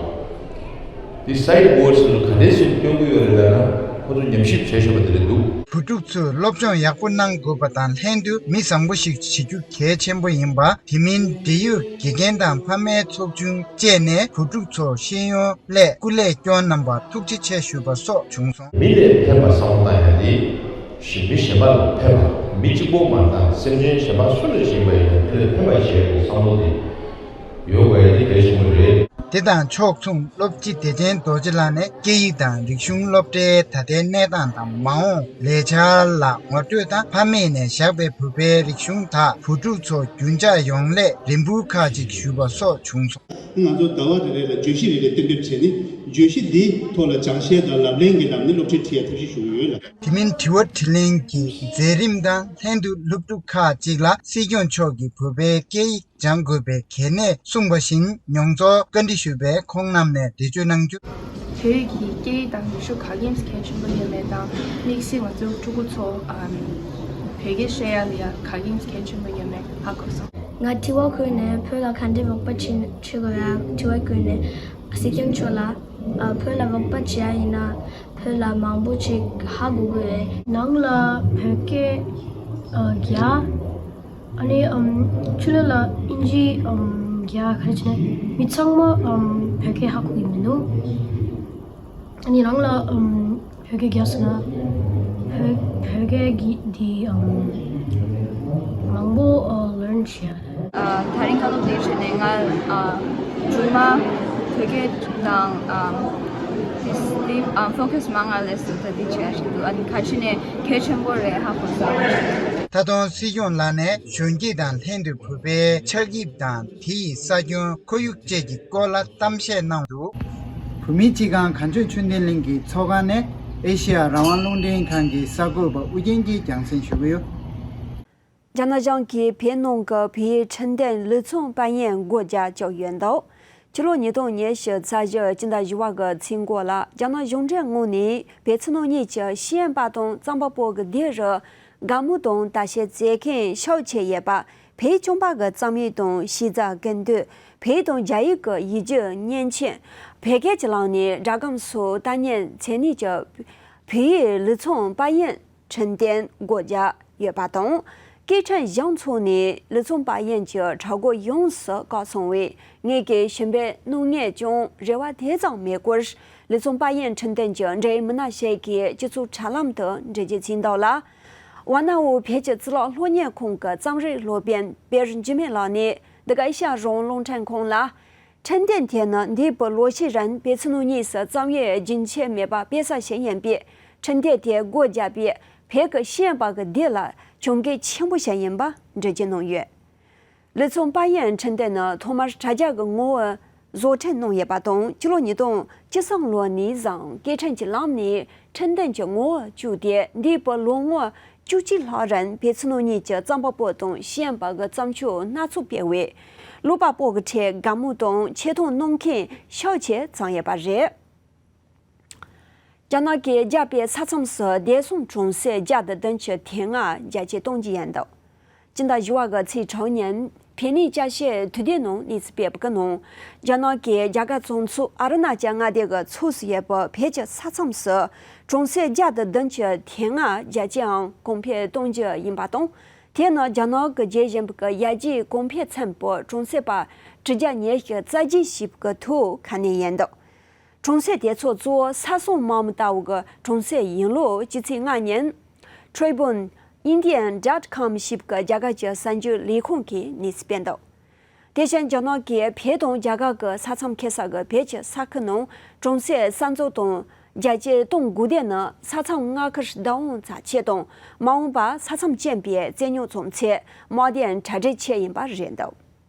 འདི་སའིཌ་ཝོར་ཌི་ཚོ་ག་འདྲས་སེ་སྟོན་གྱི་ཡོད་རེད་ལབ་ན། ཁོ་ཚོ་ཉམས་ཞིབ་བྱས་ཤོག་པ་དེ་རེད་འདུག། བུ་ཕྲུག་ཚོས་སློབ་སྦྱོང་ཡག་པོ་གནང་དགོས་པ་དང་ལྷན་དུ་མི་བཟང་པོ་ཞིག་བྱེད་རྒྱུ་གལ་ཆེན་པོ་ཡིན་པ། དེ་མིན་འབྲེལ་ཡོད་དགེ་རྒན་དང་ཕ་མའི་ཚོགས་ཆུང་བཅས་ནས་བུ་ཕྲུག་ཚོར་ཤེས་ཡོན་སླད་སྐུ་ལས་སྐྱོན་གནང་བར་ཐུགས་རྗེ་ཆེ་ཞུས་པ་སོགས་བྱུང་སོང་། མི་ལས་ཕན་པ་བསམ་བློ་བཏང་ཡ་དེ། གཞན་མི་གཞན་པ་ལ་ཕན་པ། མི་གཅིག་པོ་མ་རེད། ད་སེམས་ཅན་གཞན་པ་སུ་ལ་ཡིན་པ་ཡིན་ན་དེ་ལ་ཕན་པ་བྱེད་དགོས་བསམ་བློ་དེ་ཡོད་དགོས་ཡ་དེ་གལ་ཆེན་པོ་རེད། དེ་དང་ཕྱོགས་མཚུངས་སློབ་སྤྱི་བདེ་ཆེན་རྡོ་རྗེ་ལགས་ནས་སྐད་ཡིག་དང་རིག་གཞུང་སློབ་གྲྭའི་ད་ལྟའི་གནས་སྟངས་དང་མ་འོངས་ལས་འཆར་ལ་ངོ་སྤྲོད་དང་། ཕ་མེས་ནས་བཞག་པའི་བོད་པའི་རིག་གཞུང་དག་བུ་ཕྲུག་ཚོ་རྒྱུན་འཇགས་ཡོང་སླད་རེ་འབོད་ཁག་ཅིག་ཞུས་པ་སོགས་བྱུང་སོང་། ང་ཚོ་ཟླ་བ་རེ་རེ་ལ་བརྗོད་གཞི་རེ་རེ་གཏན་འབེབས་བྱས་ནས། བརྗོད་གཞི་འདིའི་ཐོག་ལ་སྦྱང་བཤད་དང་ལབ་གླེང་གི་ལམ་ནས་སློབ་ཁྲིད་ཁྲིད་ཡ་ཐབས་ཤེས་ཞུ་གི་ཡོད་ལ། དེ་མིན་དྲི་བ་དྲིས་ལན་གྱི་མཛད་རིམ་དང་ལྷན་དུ་སློབ་ཕྲུག་ཁག་ཅིག་ལ་སྲིད་སྐྱོང་མཆོག་གིས་བོད་པའི་སྐད་ཡིག་སྦྱང་དགོས་པའི་གལ་གནད་གསུངས་པ་བཞིན། མྱོང་ཚོར་བཀའ་འདྲི་ཞུས་པས་ཁོང་རྣམས་ནས་འགྲེལ་བརྗོད་གནང་རྒྱུ། བོད་ཀྱི་སྐད་ཡིག་དང་རིག་གཞུང་ག་གེ་གལ་ཆེན་པོ་ཡོད་མེད་དང་། དམིགས་བསལ་ང་ཚོའི་ཕྲུ་གུ་ཚོ་ཨམ་བོད་སྐད་བཤད་ཡ་ལ་ཡ་ག་གེ་གལ་ཆེན་པོ་ཡོད་མེད་ཧ་གོ་སོང་། ང་དྲི་བ་བཀོད་ནས་བོད་ལ་ག་འདྲའི་རོགས་པ་བྱེད་བྱེད་དགོས་ཡ་དྲི་བ་བཀོད་ནས། སྲིད་སྐྱོང་མཆོག་ལ་ཨ་བོད་ལ་རོགས་པ་བྱེད་ཡ་ཡིན་ན་བོད་ལ་མང་པོ་ཅིག་ཧ་གོ་དགོས་རེད། ནང་ལ་བོད་སྐད་ཨ་རྒྱག་ཨ་ནི་ཨམ་ཕྱི་ལོགས་ལ་ཨིན་ཇི་ཨམ་རྒྱག་ག་རེ་བྱས་ནས་མི་ཚང་མ་ཨམ་བོད་སྐད་ཧ་གོ་གི་མི་འདུག། ཨ་ནི་རང་ལ་ཨམ་བོད་སྐད་རྒྱག་སོང་ན་བོད་བོད་སྐད་ཀྱི་འདི་ཨམ་མང་པོ་ཨ་ལརན་བྱེད་ཡ། ཨ་དེ་རིང་བཀའ་སློབ་དེའི་ཆེད་ནས་ང་ཨ་སྒྲོལ་མ་བོད་སྐད་དང་ཨམ་this this ཨམ་focus མང་ང་ལས་སུ་ད་འདི་བྱེད་ཡ་ཞིག་འདུག། ཨ་ནི་ག་ཅི་ནས་གལ་ཆེན་པོ་རེད་ཧ་གོ་སོང་། ད་དུང་སྲིད་སྐྱོང་ལགས་ནས་གཞོན་སྐྱེས་དང་ལྷན་དུ་བོད་པའི་ཆགས་དབྱིབས་དང་དེ་ཡི་ས་ཁྱོན་ཁོར་ཡུག་བཅས་ཀྱི་སྐོར་ལ་གཏམ་བཤད་གནང་འདུག། བོད་མིའི་སྤྱི་ཁང་གངས་ལྗོངས་ཆོས་ལྡན་གླིང་གི་ཚོགས་ཁང་ནས་ཨེ་ཤེ་ཡ་རང་དབང་རླུང་འཕྲིན་ཁང་གི་གསར་འགོད་པ་ཨུ་རྒྱན་གྱིས་རྒྱང་སྲིང་ཞུ་གི་ཡོད། རྒྱ་ནག་གཞུང་གིས་བོད་ནང་གི་བོད་ཡིག་འཕྲུལ་སྟོན་ལུས་མཚམས་པར་ཡིག་སྒོ་རྒྱག་བཅུག་ཡོད་འདུག། ཕྱི་ལོ་ཉིས་སྟོང་ཉི་ཤུ་རྩ་བཞི་སྤྱི་ཟླ་བཞི་པ་གི་ཚེས་འགོ་ལ་རྒྱ་ནག་གཞུང་འབྲེལ་ངོས་ནས་བོད་ཕྱི་ནང་གཉིས་ཀྱི་ཤེས་ཡོན་པ་དང་རྩོམ་པ་པོ་གི་སྡེ་རུ། དགའ་མོ་དང་ད་ཤེས་རྩེ་མཁན་ཤོག་ཆེ་ཡོད་པ། བོད་ལྗོངས་པ་གི་རྩོམ་ཡིག་དང་ཤེས་རྩ་ཀུན་བཏུས། བོད་དང་རྒྱ་ཡིག་གི་ཡིག་རྒྱུགས་མཉེན་ཆས། བོད་སྐད་ཀྱི་ལམ་ནས་སྒྲ་སྒམ་སོགས་ལྟ་ཉན་འཚོལ་སྣེ་གྱི་བོད་ཡིག་ལུས་མཚམས་པར་ཡིག་འཕྲུལ་སྟོན་སྒོ་རྒྱག་ཡོད་པ་དང་། སྐད་འཕྲིན་གཞུང་ཚོགས་ནས་ལུས་མཚམས་པར་ཡིག་གི་གྲ་སྒོ་ཡོངས་སུ་བཀག་སོང་བས། ངེད་ཀྱིས་ཞུ་འབོད་གནང་མཁན་ཀྱང་རེ་བ་དེ་ཙམ་མེད་སྐོར། ལུས་མཚམས་པར་ཡིག་འཕྲུལ་སྟོན་གྱི་འབྲེལ་ཡོད་མི་སྣ་ཞིག་གིས་སྤྱི་ཚོགས་དྲ་ལམ་དུ་འགྲེལ་བརྗོད་བྱས་འདུག་ལ། ཝཱ་ནའོ་བོད་ཀྱི་གཙུག་ལག་སློབ་གཉེར་ཁང་གི་རྩོམ་རིག་སློབ་དཔོན་བེར་འཇིགས་མེད་ལགས་ནས་འདི་ག་ཨེ་ཤ་ཡ་རང་དབང་རླུང་འཕྲིན་ཁང་ལ། འཕྲུལ་སྟོན་དེ་ནི་འདས་པའི་ལོ་ཤས་རིང་བོད་ཕྱི་ནང་གཉིས་སུ་རྩོམ་ཡིག་རྒྱུན་ཆད་མེད་པར་སྤེལ་ས་ཞིག་ཡིན་པས། འཕྲུལ་སྟོན་དེ་སྒོ་བརྒྱབ་པས་བོད་ཀྱི་ཤེས་ཡོན་པ་གི་སྡེ་ལ་གྱོང་གུད་ཆེན་པོ་ཞིག་ཡིན་པ་འགྲེལ་བརྗོད་གནང་ཡོད། ལུས་མཚམས་པར་ཡིག་འཕྲུལ་སྟོན་ནི་ཐོག་མར་དྲ་རྒྱ་གི་ངོ་བོ་བཟོ་སྐྲུན་གནང་ཡོད་པ་དང་། ཕྱི་ལོ་ཉིས་སྟོང་བཅུ་གསུམ་ལོ་ནས་བཟུང་སྐད་འཕྲིན་གྱི་ལམ་ནས་འཕྲུལ་སྟོན་གྱི་ངོ་བོ་བཅུག་སྟེ། འདས་པའི་ལོ་ངོ་བཅུ་གཅིག་ལྷག་རིང་བོད་ཕྱི་ནང་གཉིས་ཀྱི་རྩོམ་པ་པོ་དང་ཤེས་ཡོན་པ་གི་རྩོམ་ཆོས་སྣ་ཚོགས་སྤེལ་བས། ཀློག་པ་པོ་གི་ཁྲོད་དགའ་མོས་དང་ཆེ་མཐོང་གནང་མཁན་ཤོག་ཆེ་བྱུང་ཡོད་པ་རེད། རྒྱ་ནག་གིས་རྒྱ་བལ་ས་མཚམས་སུ་བདེ་སྲུང་གྲོང་གསེབ་བརྒྱ་དང་བདུན་ཅུ་དེ་སྔ་རྒྱ་སྐྱེད་གཏོང་རྒྱུ་ཡིན་འདུག། སྤྱི་ཟླ་བཞི་པ་གི་ཚེས་དྲུག་ཉིན་ཕེ་ནི་ཅ་ཤེས་དུས་དེབ་ནང་གནས་ཚུལ་སྤེལ་བ་གི་ནང་། རྒྱ་ནག་གིས་རྒྱ་གར་བཙོན་ཚོགས་ཨ་རུ་ན་ཅལ་མངའ་སྡེ་གི་ཕྱོགས་སུ་ཡོད་པའི་བོད་ཀྱི་ས་མཚམས་སུ་གྲོང་གསེབ་བརྒྱ་དང་བདུན་ཅུ་དེ་ལྔ་རྒྱ་སྐྱེད་ཨང་གོང་འཕེལ་གཏོང་རྒྱུ་ཡིན་པ་དང་། དེ་ནི་རྒྱ་ནག་གི་རྒྱལ་ཞེན་པ་གི་ཡར་རྒྱས་གོང་འཕེལ་ཚན་པའི་གྲོང་གསེབ་པ་དྲུག་བརྒྱ་ཉི་ཤུ་རྩ་བརྒྱད་ཞེས་པ་གི་ཐོག་ཁ་སྣོན་ཡིན་འདུག་གྲོང་གསེབ་དེ་ཚོ་གཙོ་བོ་ས་སྲུང་དམག་མི་ལྟ་བུ་གི་གྲོང་གསེབ་ཡིན་ལུགས་སྤྱི་ཚེས་ལྔ་ཉིན། Tribune India dot com ཞེས་པ་གི་རྒྱ་གར་གྱི་གསར་འགྱུར་ལས་ཁུངས་ཀྱིས་གནས་ཚུལ་སྤེལ་འདུག་དེ་བཞིན་རྒྱ་ནག་གིས་བོད་དང་རྒྱ་གར་གྱི་ས་མཚམས་འཁེལ་ས་གི་བོད་ཀྱི་ས་ཁུལ་ནང་གྲོང་གསེབ་གསར་འཛུགས་དང་རྒྱ་སྐྱེད་གཏོང་དགོས་དོན་ནི་ས་མཚམས་མངའ་ཁུལ་བདག་དབང་ཚགས་ཆེད་དང་། མ་འོངས་པར་ས་མཚམས་རྐྱེན་པས་རྩོད་རྙོག་བྱུང་ཚེ་དམག་དོན་གྲ་སྒྲིག་ཆེད་ཡིན་པ་རེད་འདུག་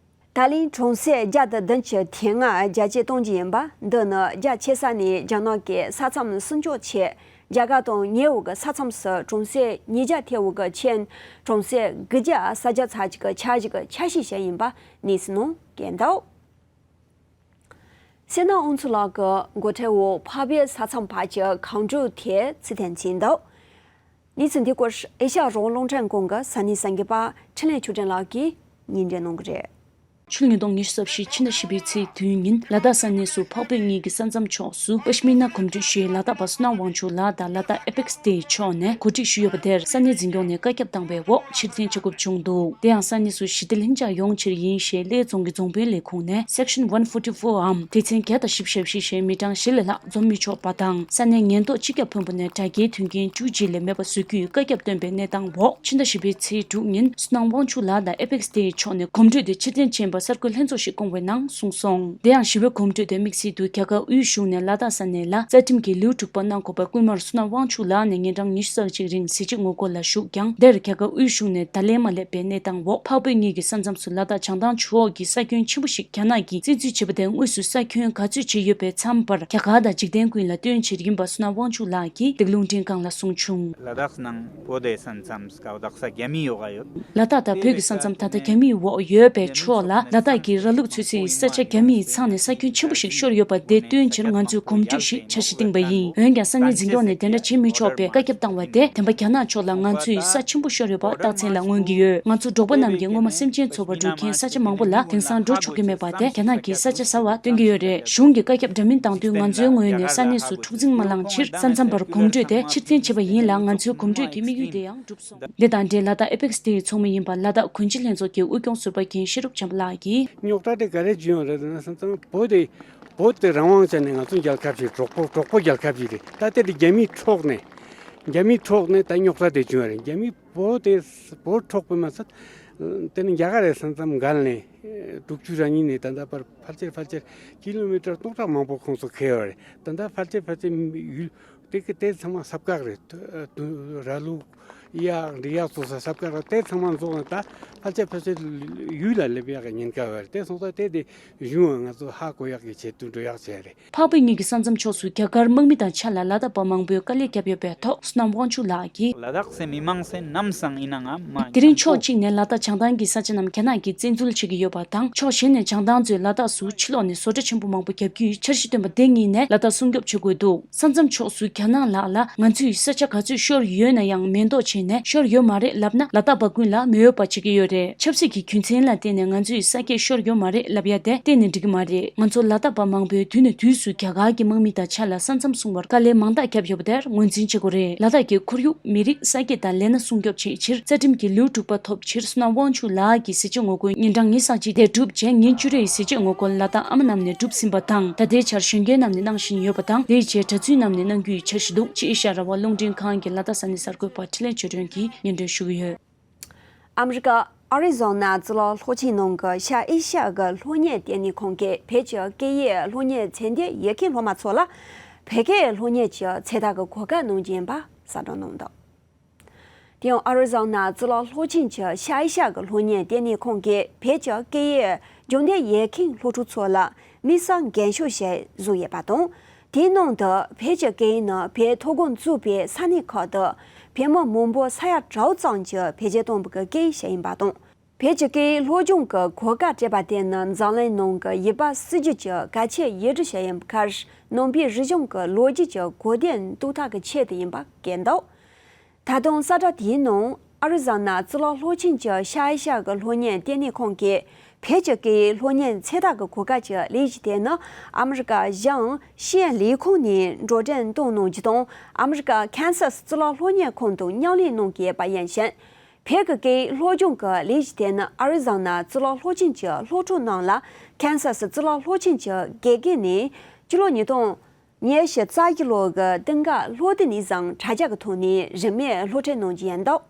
ད་ལན་གྲོང་གསེབ་བརྒྱ་དང་བདུན་ཅུ་དེ་ལྔ་རྒྱ་སྐྱེད་གཏོང་རྒྱུ་ཡིན་པ་འདི་ནི་རྒྱ་ཆེ་ས་ནས་རྒྱ་ནག་གི་ས་མཚམས་སྲུང་སྐྱོབ་ཆེད་རྒྱ་གར་དང་ཉེ་བོ་གི་ས་མཚམས་སུ་གྲོང་གསེབ་ཉིས་བརྒྱ་ཐེ་བོ་གི་ཆེད་གྲོང་གསེབ་དགུ་བརྒྱ་ས་བརྒྱ་ཚ་གཅིག་གི་འཆར་གཞི་གི་འཆར་གཞི་བཞག་ཡིན་པ་གནས་ཚུལ་ནང་བཀོད་འདུག་སེམས་ནང་དབང་ཚོགས་ལགས་ཀྱི་འགོ་ཁྲིད་འོག་འཕགས་བོད་ས་མཚམས་བར་གྱི་གང་འགྲུལ་དེ་ཚུར་འཐེན་བྱས་འདུག་གནས་ཚུལ་འདི་སྐོར་ཨེ་ཤ་ཡ་རང་དབང་རླུང་འཕྲིན་ཁང་གི་ས་གནས་གསར་འགོད་པ་འཕྲིན་ལས་ཆོས་སྒྲོན་ལགས་ཀྱིས་སྙན་སྒྲོན་གནང་གི་རེད། ཕྱི་ལོ་ཉིས་སྟོང་ཉི་ཤུ་རྩ་བཞི་ཕྱི་ཟླ་བཞི་པའི་ཚེས་བདུན་ཉིན་ལ་དྭགས་ས་གནས་སུ་འཕགས་བོད་གཉིས་ཀྱི་ས་མཚམས་ཕྱོགས་སུ་པཤ་མི་ན་གོམ་བགྲོད་ཞེས་ལ་དྭགས་པ་བསོད་ནམས་དབང་ཕྱུག་ལགས་དང་ལ་དྭགས་ཨེ་པེག་སི་ཌེ་ཡི་ཕྱོགས་ནས་གོ་སྒྲིག་ཞུས་ཡོད་པ་དེར་ས་གནས་འཛིན་སྐྱོང་ནས་བཀའ་ཁྱབ་བཏང་བའི་འོག་ཕྱིར་འཐེན་བྱེད་དགོས་བྱུང་འདུག་དེ་ཡང་ས་གནས་སུ་ཞི་བདེ་ལྷིང་འཇགས་ཡོང་ཕྱིར་ཡིན་ཞེས་གླེ་རྫོང་གི་རྫོང་དཔོན་ལས་ཁུངས་ནས་སེག་ཤན་ཝན་ཕོར་ཊི་ཕོར་འམ་སྡེ་ཚན་བརྒྱ་དང་བཞི་བཅུ་ཞེས་མི་གྲངས་བཞི་ལས་ལྷག་འཛོམས་མི་ཆོག་པ་དང་ས་གནས་ཉེན་རྟོག་སྤྱི་ཁྱབ་དཔོན་པོ་ནས་དྲ་རྒྱའི་མཐུན་རྐྱེན་བཅུ་གཅིག་ལས་མེད་པ་བཟོ་རྒྱུའི་བཀའ་ཁྱབ་བཏོན་པའི་གནས་སྟངས་འོག་ཕྱི་ཟླ་བཞི་པའི་ཚེས་དྲུག་ཉིན་བསོད་ནམས་དབང་ཕྱུག་ལགས་དང་ཨེ་པེག་སི་ཌེ་ཡི་ཕྱོགས་ནས་གོམ་བགྲོད་དེ་ཕྱིར་འཐེན་བྱས་པ་གསར་འགོད་ལྷན་ཚོགས་ཤིག་བསྐོང་བའི་ནང་གསུངས་སོང་། དེ་ཡང་ཞི་བའི་གོམ་བགྲོད་དེ་དམིགས་བསལ་དུ་རྒྱ་གར་དབུས་གཞུང་ནས་ལ་དྭགས་ས་གནས་ལ་རྩ་ཁྲིམས་ཀྱི་ལེའུ་དྲུག་པ་གནང་དགོས་པ་སྐུལ་མར་བསོད་ནམས་དབང་ཕྱུག་ལགས་ནས་ཉིན་གྲངས་ཉི་ཤུ་རྩ་གཅིག་རིང་ཟས་བཅད་ངོ་རྒོལ་ལ་ཞུགས་ཀྱང་། དེར་རྒྱ་གར་དབུས་གཞུང་ནས་བརྡ་ལན་མ་སླེབས་པའི་གནས་སྟངས་འོག་འཕགས་བོད་གཉིས་ཀྱི་ས་མཚམས་སུ་ལ་དྭགས་བྱང་ཐང་ཕྱོགས་ཀྱི་ས་ཁྱོན་ཆེན་པོ་ཞིག་རྒྱ་ནག་གིས་བཙན་འཛུལ་བྱས་པ་དེ་དངོས་སུ་ས་ཁྱོན་ག་ཚོད་བྱས་ཡོད་པའི་མཚམས་པར་རྒྱ་གར་དང་འཇིག་རྟེན་ཀུན་ལ་སྟོན་ཕྱིར་ཡིན་པ་བསོད་ནམས་དབང་ཕྱུག་ལགས་ཀྱིས་འདི་ག་རླུང་འཕྲིན་ཁང་ལ་གསུངས་བྱུང་། ལ་དྭགས་དང་བོད་ཀྱི་ས་མཚམས་ད་ལྟ་རྒྱ་མིའི་འོག་ཡོད། ལ་དྭགས་དང་བོད་ཀྱི་ས་མཚམས་ད་ལྟ་རྒྱ་མིའི་འོག་ཡོད་པའི་ཕྱོགས་ལ་ལ་དྭགས་ཀྱི་ར་ལུག་ཚོད་ཚོད་ཡི་ས་ཆ་རྒྱ་མིའི་ཚང་ནས་ས་ཁྱོན་ཆེན་པོ་ཞིག་ཤོར་ཡོད་པ་དེ་སྟོན་ཕྱིར་ང་ཚོས་གོམ་བགྲོད་ཞིག་འཆར་གཞི་བཏིང་པ་ཡིན། འོན་ཀྱང་ས་གནས་འཛིན་སྐྱོང་ནས་དེ་འདྲ་བྱེད་མི་ཆོག་པའི་བཀའ་ཁྱབ་བཏང་བ་དེ་བདེན་པ་རྒྱ་ནག་ཕྱོགས་ལ་ང་ཚོའི་ས་ཆེན་པོ་ཤོར་ཡོད་པ་རྟགས་མཚན་ལ་མངོན་གྱི་ཡོད། ང་ཚོ་འབྲོག་པ་རྣམས་ཀྱིས་སྔོན་མ་སེམས་ཅན་འཚོ་བ་སྒྲུབ་མཁན་ས་ཆ་མང་པོ་ལ་དེང་སང་འགྲོ་ཆོག་གི་མེད་པ་དེ་རྒྱ་ནག་གིས་ས་ཆ་གསར་བ་སྟོན་གྱི་ཡོད་རེད། གཞུང་གིས་བཀའ་ཁྱབ་འདྲ་མིན་བཏང་དུས་ང་ཚོའི་ངོས་ནས་ས་གནས་སུ་འཁྲུག་འཛིང་མ་བསླངས་ཕྱིར་ས་མཚམས་བར་གོམ་བགྲོད་དེ་ཕྱིར་འཐེན་བྱས་པ་ཡིན་ལ་ང་ཚོའི་གོམ་བགྲོད་ཀྱི་དམིགས་ཡུལ་དེ་ཡང་འགྲུབ་སོང་། འདི་དང་འབྲེལ་ལ་དྭགས་ཨེ་པེག་སི་ཌེ་ཡི་ཚོགས་མི་ཡིན་པ་ལ་དྭགས་གོན་ཇུས་ལྷན་ཚོགས་ཀྱི་དབུས་སྐྱོང་ཟུར་པ་རྒན་ཤེས་རབ་བྱམས་པ་ལགས་ཀྱིས། རྙོག་དྲ་དེ་ག་རེ་བྱུང་ཡོད་རེད་ཟེར་ན་ས་མཚམས་བོད་དེ་བོད་དེ་རང་དབང་བྱས་ནས་ང་ཚོ་རྒྱལ་ཁབ་ཅིག་གྲོགས་པོ་གྲོགས་པོ་རྒྱལ་ཁབ་ཅིག་རེད། ད་དེ་དེ་རྒྱ་མིའི་འཕྲོག་ནས་རྒྱ་མིའི་འཕྲོག་ནས་ད་རྙོག་དྲ་དེ་བྱུང་ཡོད་རེད། རྒྱ་མིའི་བོད་དེ་བོད་འཕྲོག་པ་མ་ཟད་དེ་ནི་རྒྱ་གར་རེད། ས་མཚམས་བརྒལ་ནས་དྲུག་ཅུ་རེ་གཉིས་ནས་ད་ལྟ་བར་ཕལ་ཆེར་ཕལ་ཆེར་ཀི་ལོ་མི་ཊར་སྟོང་ཕྲག་མང་པོ་ཁོང་ཚོ་འཁེལ་ཡོད་རེད། ད་ལྟ་ཕལ་ཆེར་ཕལ་ཆེར་ཡུལ་དེ་གི་དེ་ཚང་མ་ས་བཀག་རེད། དུ་ར་ལུག་གཡག་འབྲི་གཡག་སོ་སོ་ས་བཀག་རེད། དེ་ཚང་མ་རྫོགས་ནས་ད་ཕལ་ཆེར་ཕལ་ཆེར་ཡུལ་ལ་སླེབས་ཡག་གི་ཉེན་ཁ་ཡོད་རེད། དེ་སོང་ཙང་དེ་དེ་གཞུང་ང་ཚོ་ཧ་གོ་ཡག་གི་ཆེད་དུ་འགྲོ་ཡག་བྱས་རེད། འཕགས་བོད་གཉིས་ཀྱི་ས་མཚམས་ཕྱོགས་སུ་རྒྱ་གར་དམག་མི་དང་ཆ་ལ་ལ་དྭགས་པ་མང་པོས་དཀའ་ལས་བརྒྱབ་ཡོད་པའི་ཐོག་བསོད་ནམས་དབང་ཕྱུག་ལགས་ཀྱིས། ལ་དྭགས་སེ་མི་མང་སེ་ནམ་སང་ཡིན་ན་ང་མ་དེ་རིང་ཕྱོགས་གཅིག་ནས་ལ་དྭགས་བྱང་ཐང་གི་ས་ཆ་རྣམས་རྒྱ་ནག་གིས་བཙན་འཛུལ་བྱེད་ཀྱི་ཡོད་པ་དང་ཕྱོགས་གཞན་ནས་བྱང་ཐང་ཚོས་ལ་དྭགས་སུ་ཕྱི་ལོགས་ནས་བཟོ་གྲྭ་ཆེན་པོ་མང་པོ་བརྒྱབ་རྒྱུའི་འཆར་གཞི་བཏོན་པ་དེ་གཉིས་ནས་ལ་དྭགས་སྲུང་སྐྱོབ་བྱེད་དགོས་འདུག་ས་མཚམས་ཕྱོགས་སུ་རྒྱ་ནག་ལག་ལ་ང་ཚོའི་ས་ཆ་ག་ཚོད་ཤོར་ཡོད་ན་ཡང་མེ་འདོགས་བྱས་ནས་ཤོར་ཡོད་མ་རེད་ལབ་ན་ལ་དྭགས་པ་ཀུན་ལ་མོས་འོས་པ་བྱེད་ཀྱི་ཡོད་རེད། ཆབ་སྲིད་ཀྱི་རྒྱུ་མཚན་ལ་བརྟེན་ནས་ང་ཚོའི་ས་སྐྱེས་ཤོར་ཡོད་མ་རེད་ལབ་ཡ་དེ་གཏན་ནས་འགྲིག་གི་མ་རེད། ང་ཚོ་ལ་དྭགས་པ་མང་པོས་དུས་ནས་དུས་སུ་རྒྱ་གར་གྱི་དམག་མི་དང་ཆ་ལ་ས་མཚམས་སྲུང་བར་དཀའ་ལས་མང་དག་བརྒྱབ་ཡོད་པ་དེར་ངོས་འཛིན་བྱེད་དགོས་རེད། ལ་དྭགས་ཀྱི་ཁོར་ཡུག་མི་རིགས་ས་སྐྱེས་དང་ལས་སྣ་སྲུང་སྐྱོབ་བྱེད་ཕྱིར་རྩ་ཁྲིམས་ཀྱི་ལེའུ་དྲུག་པ་ཐོབ་ཕྱིར་བསོད་ནམས་དབང་ཕྱུག་ལགས་ཀྱི་ཟས་བཅད་ངོ་རྒོལ་ཉིན་གྲངས་ཉི་ཤུ་རྩ་གཅིག་དེ་གྲུབ་རྗེས་ཉིན་བཅུ་རེའི་ཟས་བཅད་ངོ་རྒོལ་ལ་དྭགས་ཨ་མ་རྣམས་ནས་གྲུབ་ཟིན་པ་དང་ད་ལྟའི་ཆར་གཞོན་སྐྱེས་རྣམས་ནས་གནང་བཞིན་ཡོད་པ་དང་དེའི་རྗེས་གྲྭ་བཙུན་རྣམས་ནས་གནང་རྒྱུའི་འཆར་གཞི་འདུག་ཅེས་ཨེ་ཤ་ཡ་རང་དབང་རླུང་འཕྲིན་ཁང་གི་ལ་དྭགས་ས་གནས་གསར་འགོད་པ་འཕྲིན་ལས་ཆོས་སྒྲོན་གྱིས་སྙན་སྒྲོན་ཞུ་གི་ཡོད། ཨ་མི་རི་ཀ་ཨ་རི་ཛོ་ན་རྩི་ལོག་སློབ་ཆེན་ནང་གི་ཤར་ཨེ་ཤ་ཡ་གི་སློབ་གཉེར་ལྟེ་གནས་ཁང་གིས་བོད་ཀྱི་སྐད་ཡིག་སློབ་གཉེར་ཚད་ལྡན་ཡོད་མཁན་སློབ་མ་ཚོ་ལ་བོད་སྐད་སློབ་གཉེར་གྱི་ཚད་ལྡན་གྱི་གོ་སྐབས་གནང་རྒྱུ་ཡིན་པ་གསལ་བསྒྲགས་གནང་འདུག་དེ་ཡང་ཨ་རི་ཛོ་ན་རྩི་ལོག་སློབ་ཆེན་གྱི་ཤར་ཨེ་ཤ་ཡ་གི་སློབ་གཉེར་ལྟེ་གནས་ཁང་གིས་བོད་ཀྱི་སྐད་ཡིག་སྦྱོང་འདོད་ཡོད་མཁན་སློབ་ཕྲུག་ཚོ་ལ་དམིགས་བསལ་འགན་སྲུང་ཞིག་བཟུང་ཡོད་པ་དང་། དེའི་ནང་དུ་བོད་ཀྱི་སྐད་ཡིག་ནི་བོད་མཐོ་སྒང་གཙོས་པའི་ས་གནས་ཁག་ཏུ་བོད་མི་མང་པོ་ས་ཡ་གྲངས་ཙམ་གྱིས་བོད་སྐད་བཏང་བའི་སྐད་ཡིག་ཞིག་ཡིན་པ་དང་། བོད་ཀྱི་སྐད་ཡིག་སློབ་སྦྱོང་གི་གོ་སྐབས་སྤྲད་པ་དེ་ནི་འཛམ་གླིང་ནང་གི་ཡུལ་པ་སུ་གཅིག་གི་གལ་ཆེའི་ཡིག་འབྲུ་ཞིག་ཡིན་པའི་ཁར། ནང་པའི་རིག་གཞུང་གི་ལོ་རྒྱུས་ཀྱི་གོ་དོན་རྟོགས་ཐབས་ཀྱི་ཆེད་དུ་ཡིན་པ་བཀོད་འདུག་ད་དུང་གསལ་བསྒྲགས་དེའི་ནང་ ཨ་རི་ཛོ་ན་གཙུག་ལག་སློབ་ཆེན་གྱི་ཤར་ཨེ་ཤ་ཡ་གི་སློབ་གཉེར་ལྟེ་གནས་ཁང་གིས་བོད་ཀྱི་སྐད་ཡིག་སློབ་གཉེར་ཚད་ལྡན་གྱི་གོ་སྐབས་ཀྱི་ལས་གཞི་དེ་ནི་ཨ་མི་རི་ཀ་གཞུང་ཤེས་ཡོན་ལས་ཁུངས་ནས་འགྲོ་གྲོན་གཏོང་གནང་རྒྱུ་དང་། ཨ་མི་རི་ཀ་ཁན་སཱ་སི་གཙུག་ལག་སློབ་གཉེར་ཁང་དུ་མཉམ་ལས་གནང་གི་ཡོད་པ་ཡིན་ཞིང་། བོད་ཀྱི་སྐད་ཡིག་སློབ་སྦྱོང་གི་ལས་གཞི་དེ་ནི་ཨ་རི་ཛོ་ན་གཙུག་ལག་སློབ་ཆེན་གྱི་སློབ་ཕྲུག་རྣམས་ལ་ཁན་སཱ་སི་གཙུག་ལག་སློབ་ཆེན་གྱི་དགེ་རྒན་ནས་སྤྱི་ལོ་ཉིས་སྟོང་ཉི་ཤུ་རྩ་བཞི་ལོ་གི་དུས་འགོ་སློབ་དུས་ནས་བཟུང་དྲ་རྒྱ་གི་ཐོག་ནས་རིན་མེད་སློབ་ཁྲིད་གནང་རྒྱུ་ཡིན་འདུག་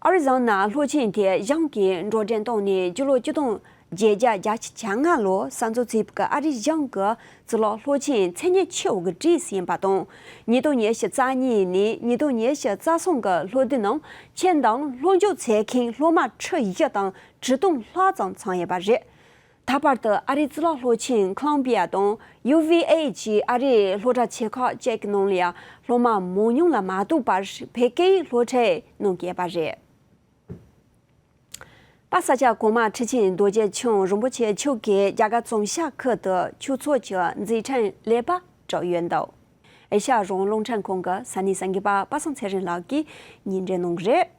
ཨ་རི་ཛོ་ན་སློབ་ཆེན་དེ་གཞུང་གིས་འགྲོ་གྲོན་བཏང་ནས་སྤྱི་ལོ་ཆིག་སྟོང་བརྒྱད་བརྒྱ་བརྒྱད་ཅུ་གྱ་ལྔ་ལོར་གསར་འཛུགས་བྱས་པའི་ཨ་རིའི་གཞུང་གི་གཙུག་ལག་སློབ་ཆེན་མཚན་སྙན་ཆེ་བོ་གི་གྲས་ཤིག་ཡིན་པ་དང་། ཉིས་སྟོང་ཉི་ཤུ་རྩ་གཉིས་ནས་ཉིས་སྟོང་ཉི་ཤུ་རྩ་གསུམ་གྱི་སློབ་དུས་ནང་ཁྱོན་བསྡོམས་སློབ་སྦྱོང་བྱེད་མཁན་སློབ་མ་ཁྲི་བཞི་དང་དྲུག་སྟོང་ལྷག་ཙམ་ཚང་ཡོད་པ་རེད། ད་བར་དུ་ཨ་རིའི་གཙུག་ལག་སློབ་ཆེན་ཁོ་ལམ་བི་ཡ་དང་ཡུ་ཝི་ཨེ་བཅས་ཨ་རིའི་སློབ་གྲྭ་ཆེ་ཁག་བཅས་ཀྱི་ནང་ལ་ཡང་སློབ་མ་མང་ཉུང་ལ་མ་ལྟོས་པར་བོད་སྐད་ཡིག་སློབ་ཁྲིད་གནང་གི་ཡོད་པ་རེད། པ་ས་སྐྱ་གོང་མ་ཁྲི་ཆེན་རྡོ་རྗེ་འཆང་རིན་པོ་ཆེ་མཆོག་གིས་རྒྱ་གར་ཙུང་ཤ་ཁུལ་དུ་ཆོས་ཚོགས་ཀྱི་མཛད་འཕྲིན་ལེགས་པར་གྲུབ་ཡོད་འདུག་ཨེ་ཤ་ཡ་རང་དབང་རླུང་འཕྲིན་ཁང་གི་ས་གནས་གསར་འགོད་པ་པ་སངས་ཚེ་རིང་ལགས་ཀྱིས་སྙན་སྒྲོན་གནང་གི་རེད།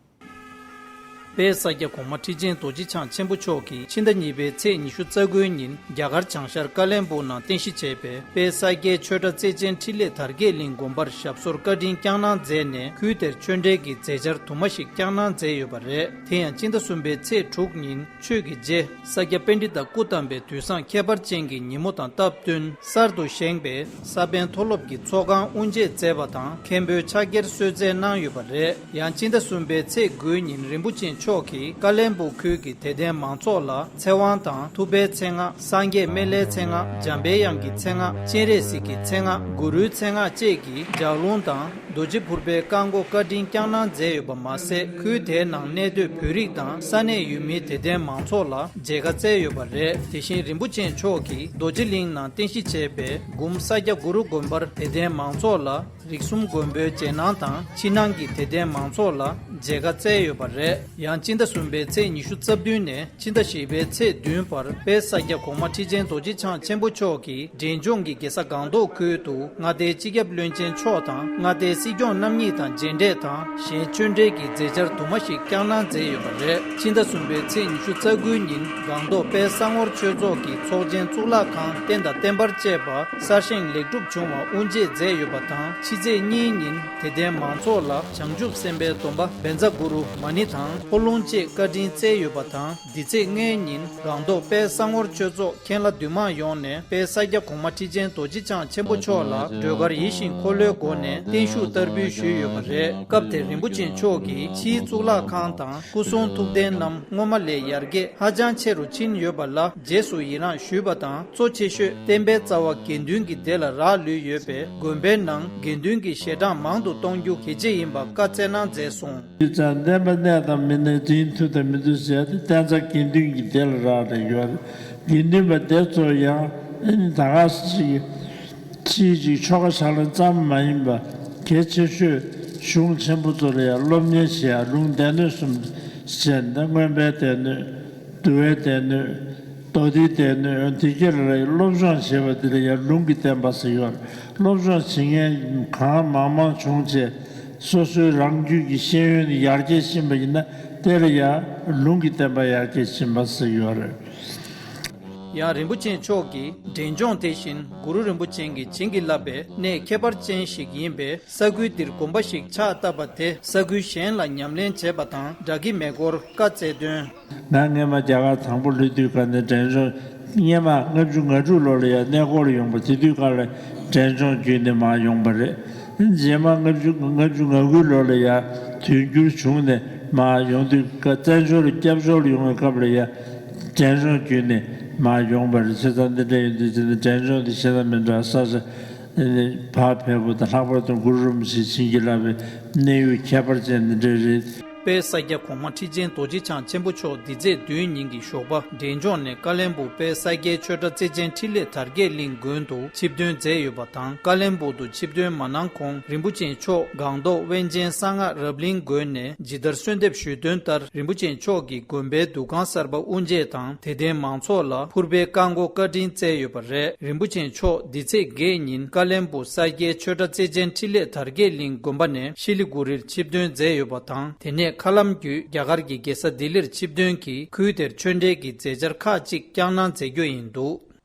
དཔལ་ས་སྐྱ་གོང་མ་ཁྲི་ཆེན་རྡོ་རྗེ་འཆང་ཆེན་པོ་མཆོག་གིས་ཕྱི་ཟླ་གཉིས་པའི་ཚེས་ཉི་ཤུ་རྩ་དགུའི་ཉིན་རྒྱ་གར་བྱང་ཤར་ཀ་ལན་སྦུག་ནང་རྟེན་གཞི་བྱས་པའི་དཔལ་ས་སྐྱའི་ཆོས་གྲྭ་རྩེ་ཆེན་འཕྲིན་ལས་དར་རྒྱས་གླིང་དགོན་པར་ཞབས་སོར་བཀའ་དྲིན་བསྐྱངས་གནང་མཛད་ནས། ཁུལ་དེར་ཆོས་འབྲེལ་གྱི་མཛད་འཆར་དུ་མ་ཞིག་བསྐྱངས་གནང་མཛད་ཡོད་པ་རེད། དེ་ཡང་སྤྱི་ཟླ་གསུམ་པའི་ཚེས་དྲུག་ཉིན་ཆོས་ཀྱི་རྗེ་ས་སྐྱ་པཎྜི་ཏ་སྐུ་བལྟམས་པའི་དུས་བཟང་ཁྱད་པར་ཅན་གྱི་ཉིན་མོ་དང་སྟབས་བསྟུན་གསར་དུ་བཞེངས་པའི་ས་པཎ་མཐོ་སློབ་ཀྱི་ཚོགས་ཁང་དབུ་འབྱེད་མཛད་པ་དང་། མཁན་པོའི་ཕྱག་འཁྱེར་གསོལ་སྩལ་གནང་ཡོད་པ་རེད། ཡང་སྤྱི་ཟླ་གསུམ་པའི་ཚེས་དགུའི་ཉིན་རིན་པོ་ཆེ་མཆོག་གིས་ཀ་ལན་སྦུག་ཁུལ་གྱི་དད་ལྡན་མང་ཚོགས་ལ་ཚེ་དབང་དང་ཐུབ་པའི་མཚན་སྔགས། སངས་རྒྱས་སྨན་བླའི་མཚན་སྔགས། འཇམ་པའི་དབྱངས་ཀྱི་མཚན་སྔགས། སྤྱན་རས་གཟིགས་ཀྱི་མཚན་སྔགས། གུ་རུའི་མཚན་སྔགས་བཅས་ཀྱི་ལྗགས་ལུང་དང་། རྡོ་རྗེ་ཕུར་པའི་བཀའ་བསྒོ་བཀའ་དྲིན་བསྐྱངས་གནང་མཛད་ཡོད་པ་མ་ཟད། ཁུལ་དེའི་ནང་གནས་སྡོད་བོད་རིགས་དང་ས་གནས་ཡུལ་མིའི་དད་ལྡན་མང་ཚོགས་ལ་མཇལ་ཁ་བསྩལ་ཡོད་པ་རེད། དེ་བཞིན་རིན་པོ་ཆེ་མཆོག་གིས་རྡོ་རྗེ་གླིང་ནང་རྟེན་གཞི་བྱས་པའི་འབུམ་ས་སྐྱ་གུ་རུ་དགོན་པར་དད་ལྡན་མང་ཚོགས་ལ་རིགས་གསུམ་མགོན་པོའི་རྗེས་གནང་དང་། ཕྱི་ནང་གི་དད་ལྡན་མང་ཚོགས་ལ་མཇལ་ཁ་བསྩལ་ཡོད་པ་རེད། ཡང་སྤྱི་ཟླ་གསུམ་པའི་ཚེས་ཉི་ཤུ་རྩ་བདུན་ནས་ཕྱི་ཟླ་བཞི་པའི་ཚེས་བདུན་བར་དཔལ་ས་སྐྱ་གོང་མ་ཁྲི་ཆེན་རྡོ་རྗེ་འཆང་ཆེན་པོ་མཆོག་གིས་འབྲས་ལྗོངས་ཀྱི་རྒྱལ་ས་སྒང་ཏོག་ཁུལ་དུ་མངའ་སྡེའི་སྤྱི་ཁྱབ་བློན་ཆེན་མཆོག་དང་མངའ་སྡེའི་སྲིད་སྐྱོང་རྣམ་གཉིས་དང་མཇལ་འཕྲད་དང་། གཞན་ཆོས་འབྲེལ་གྱི་མཛད་འཆར་དུ་མ་ཞིག་བསྐྱངས་གནང་མཛད་ཡོད་པ་རེད། ཕྱི་ཟླ་གསུམ་པའི་ཚེས་ཉི་ཤུ་རྩ་དགུའི་ཉིན་སྒང་ཏོག་དཔལ་གསང་བོར་ཆོས་ཚོགས་ཀྱི་ཚོགས་ཆེན་གཙུག་ལག་ཁང་རྟེན་དང་བརྟེན་པར་བཅས་པ་གསར་བཞེངས་ལེགས་གྲུབ་བྱུང་བ་དབུ་འབྱེད་མཛད་ཡོད་པ་དང་། ཕྱི་ཚེས་གཉིས་ཉིན་དད་ལྡན་མང་ཚོགས་ལ་བྱང་ཆུབ་སེམས་དཔའི་སྡོམ་པ་བཛྲ་གུ་རུ་མ་ཎི་དང་འཁོར་ལོ་བཅས་བཀའ་དྲིན་སྩལ་ཡོད་པ་དང་། འདི་ཚེས་ལྔའི་ཉིན་སྒང་ཏོག་དཔལ་གསང་བོར་ཆོས་ཚོགས་མཁན་བླ་འདུས་མང་ཡོངས་ནས་དཔལ་ས་སྐྱ་གོང་མ་ཁྲི་ཆེན་རྡོ་རྗེ་འཆང་ཆེན་པོ་མཆོག་ལ་སྒྲོལ་དཀར་ཡིད་བཞིན་འཁོར་ལོའི་སྒོ་ནས་བརྟན་བཞུགས་བསྟར་འབུལ་ཞུས་ཡོད་པ་རེད། སྐབས་དེར་རིན་པོ་ཆེ་མཆོག་གིས་ཕྱིའི་གཙུག་ལག་ཁང་དང་སྐུ་གསུང་ཐུགས་རྟེན་རྣམས་སྔོན་མ་ལས་ཡར་རྒྱས་ཧ་ཅང་ཆེ་རུ་ཕྱིན་ཡོད་པ་ལ་རྗེས་སུ་ཡི་རངས་ཞུས་པ་དང་། གཙོ་ཆེ་ཤོས་བསྟན་པའི་རྩ་བ་དགེ་འདུན་གྱི་སྡེ་ལ་རག་ལུས་ཡོད་པས། དགོན་པའི་ནང་དགེ་འདུན་གྱི་ཞལ་གྲངས་མང་དུ་གཏོང་རྒྱུ་གལ་ཆེ་ཡིན་པ་བཀའ་སྩལ་གནང་མཛད་སོང་། བསྟན་པ་གནས་དང་མི་གནས་འཛིན་ཐུབ་དང་མི་ཐུབ་ཟེར་ཏེ་བསྟན་རྩ་དགེ་འདུན་གྱི་སྡེ་ལ་རག་ལས་ཡོད་རེད། དགེ་འདུན་པ་སྡེ་ཚོ་ཡང་ཨ་ནི་ད་ག་ཞིག་ཕྱིའི་ཅིག་ཆོ་ག་ཕྱག་ལེན་ཙམ་མ་ཡིན་པ་གལ་ཆེ་ཤོས་གཞུང་ཆེན་པོ་ཚོ་ལ་ཡང་སློབ་གཉེར་བྱེད་ཡ་ལུང་སྡེ་སྣོད་གསུམ་བྱས་ནས་མངོན་པའི་སྡེ་སྣོད། འདུལ་བའི་སྡེ་སྣོད། མདོ་སྡེའི་སྡེ་སྣོད། དེ་ག་ལ་སློབ་སྦྱོང་བྱེད་པ་དེ་ལ་ཡང་ལུང་གི་བསྟན་པ་ཟེར་ཡོད་རེད། སློབ་སྦྱོང་བྱེད་མཁན་གང་མང་མང་བྱུང་བྱས་སོ་སོའི་རང་རྒྱུད་ཀྱི་ཤེས་ཡོན་ཡར་རྒྱས་ཕྱིན་པ་ཡིན་ན་དེ་ལ་ཡང་ལུང་གི་བསྟན་པ་ཡར་རྒྱས་ཕྱིན་པ་ཟེར་ཡོད་རེད། ཡང་རིན་པོ་ཆེ་མཆོག་གིས་འབྲས་ལྗོངས་དེ་བཞིན་གུ་རུ་རིན་པོ་ཆེ་གིས་བྱིན་གྱིས་བརླབས་པའི་གནས་ཁྱད་པར་ཅན་ཞིག་ཡིན་པས། ས་ཁུལ་འདིར་དགོན་པ་ཞིག་ཕྱག་བཏབ་པ་དེ་ས་ཁུལ་གཞན་ལ་ཉམས་ལེན་བྱས་པ་དང་འདྲ་གི་མེད་སྐོར་བཀའ་སྩལ་དོན། ང་སྔས་མ་རྒྱ་གར་དང་པོ་སླེབས་དུས་སྐབས་ནས་འབྲས་ལྗོངས། སྔས་མ་ལྔ་བཅུ་ང་དྲུག་ལོ་ལ་ཡང་གནས་སྐོར་ཡོང་བ་དེ་དུས་སྐབས་ལ་འབྲས་ལྗོངས་བརྒྱུད་ནས་མར་ཡོང་བ་རེད། རྗེས་མ་ལྔ་བཅུ་ལྔ་བཅུ་ང་དགུ་ལོ་ལ་ཡང་དུས་འགྱུར་བྱུང་ནས་མར་ཡོང་དུས་སྐབས་བཙན་བྱོལ་སྐྱབས་བཅོལ་ཡོང་བའི་སྐབས་ལ་ཡང་འབྲས་ལྗོངས་བརྒྱུད་ནས་མར་ཡོང་བ་རེད། བྱས་ཙང་འདི་འདྲ་ཡིན་དུས་ཅི་ནས་འབྲས་ལྗོངས་འདི་ཤེས་ན་མི་འདྲ་ས་ཆ་ནས་བག་ཕེབས་པོ་དང་ལྷག་པར་དུ་གུ་རུ་རིན་པོ་ཆེ་བྱིན་གྱིས་བརླབས་པའི་གནས་ཡུལ་ཁྱད་པར་ཅན་འདི་འདྲ་རེད། དཔལ་ས་སྐྱ་གོང་མ་ཁྲི་ཆེན་རྡོ་རྗེ་འཆང་ཆེན་པོ་མཆོག་འདི་ཚེས་བདུན་ཉིན་གྱི་ཞོགས་པ་འབྲས་ལྗོངས་ནས་ཀ་ལན་སྦུག་དཔལ་ས་སྐྱའི་ཆོས་གྲྭ་རྩེ་ཆེན་འཕྲིན་ལས་དར་རྒྱས་གླིང་དགོན་དུ་ཆིབས་ཐོན་མཛད་ཡོད་པ་དང་། ཀ་ལན་སྦུག་ཏུ་ཆིབས་ཐོན་མ་གནང་གོང་རིན་པོ་ཆེ་མཆོག་སྒང་ཏོག་དབེན་ཆེན་གསང་སྔགས་རབ་གླིང་དགོན་ནས་ཇི་ལྟར་གསོལ་འདེབས་ཞུས་དོན་ལྟར་རིན་པོ་ཆེ་མཆོག་གིས་དགོན་པའི་འདུ་ཁང་གསར་པ་དབུ་འབྱེད་དང་དད་ལྡན་མང་ཚོགས་ལ་ཕུར་པའི་བཀའ་བསྒོ་བཀའ་དྲིན་སྩལ་ཡོད་པ་རེད། རིན་པོ་ཆེ་མཆོག་འདི་ཚེས་བརྒྱད་ཉིན་ཀ་ལན་སྦུག་ས་སྐྱའི་ཆོས་གྲྭ་རྩེ་ཆེན་འཕྲིན་ལས་དར་རྒྱས་གླིང་དགོན་པ་ནས་ཤི་ལི་གུ་རིར་ཆིབས་ཐོན་མཛད་ཡོད་པ་དང་། དེ་ནས་ མཁའ་ལམ་བརྒྱུད་རྒྱ་གར་གྱི་རྒྱལ་ས་ལྡི་ལིར་ཆིབས་ཐོན་གྱིས་ཁུལ་དེར་ཆོས་འབྲེལ་གྱི་མཛད་འཆར་ཁག་ཅིག་བསྐྱངས་གནང་མཛད་རྒྱུ་ཡིན་འདུག་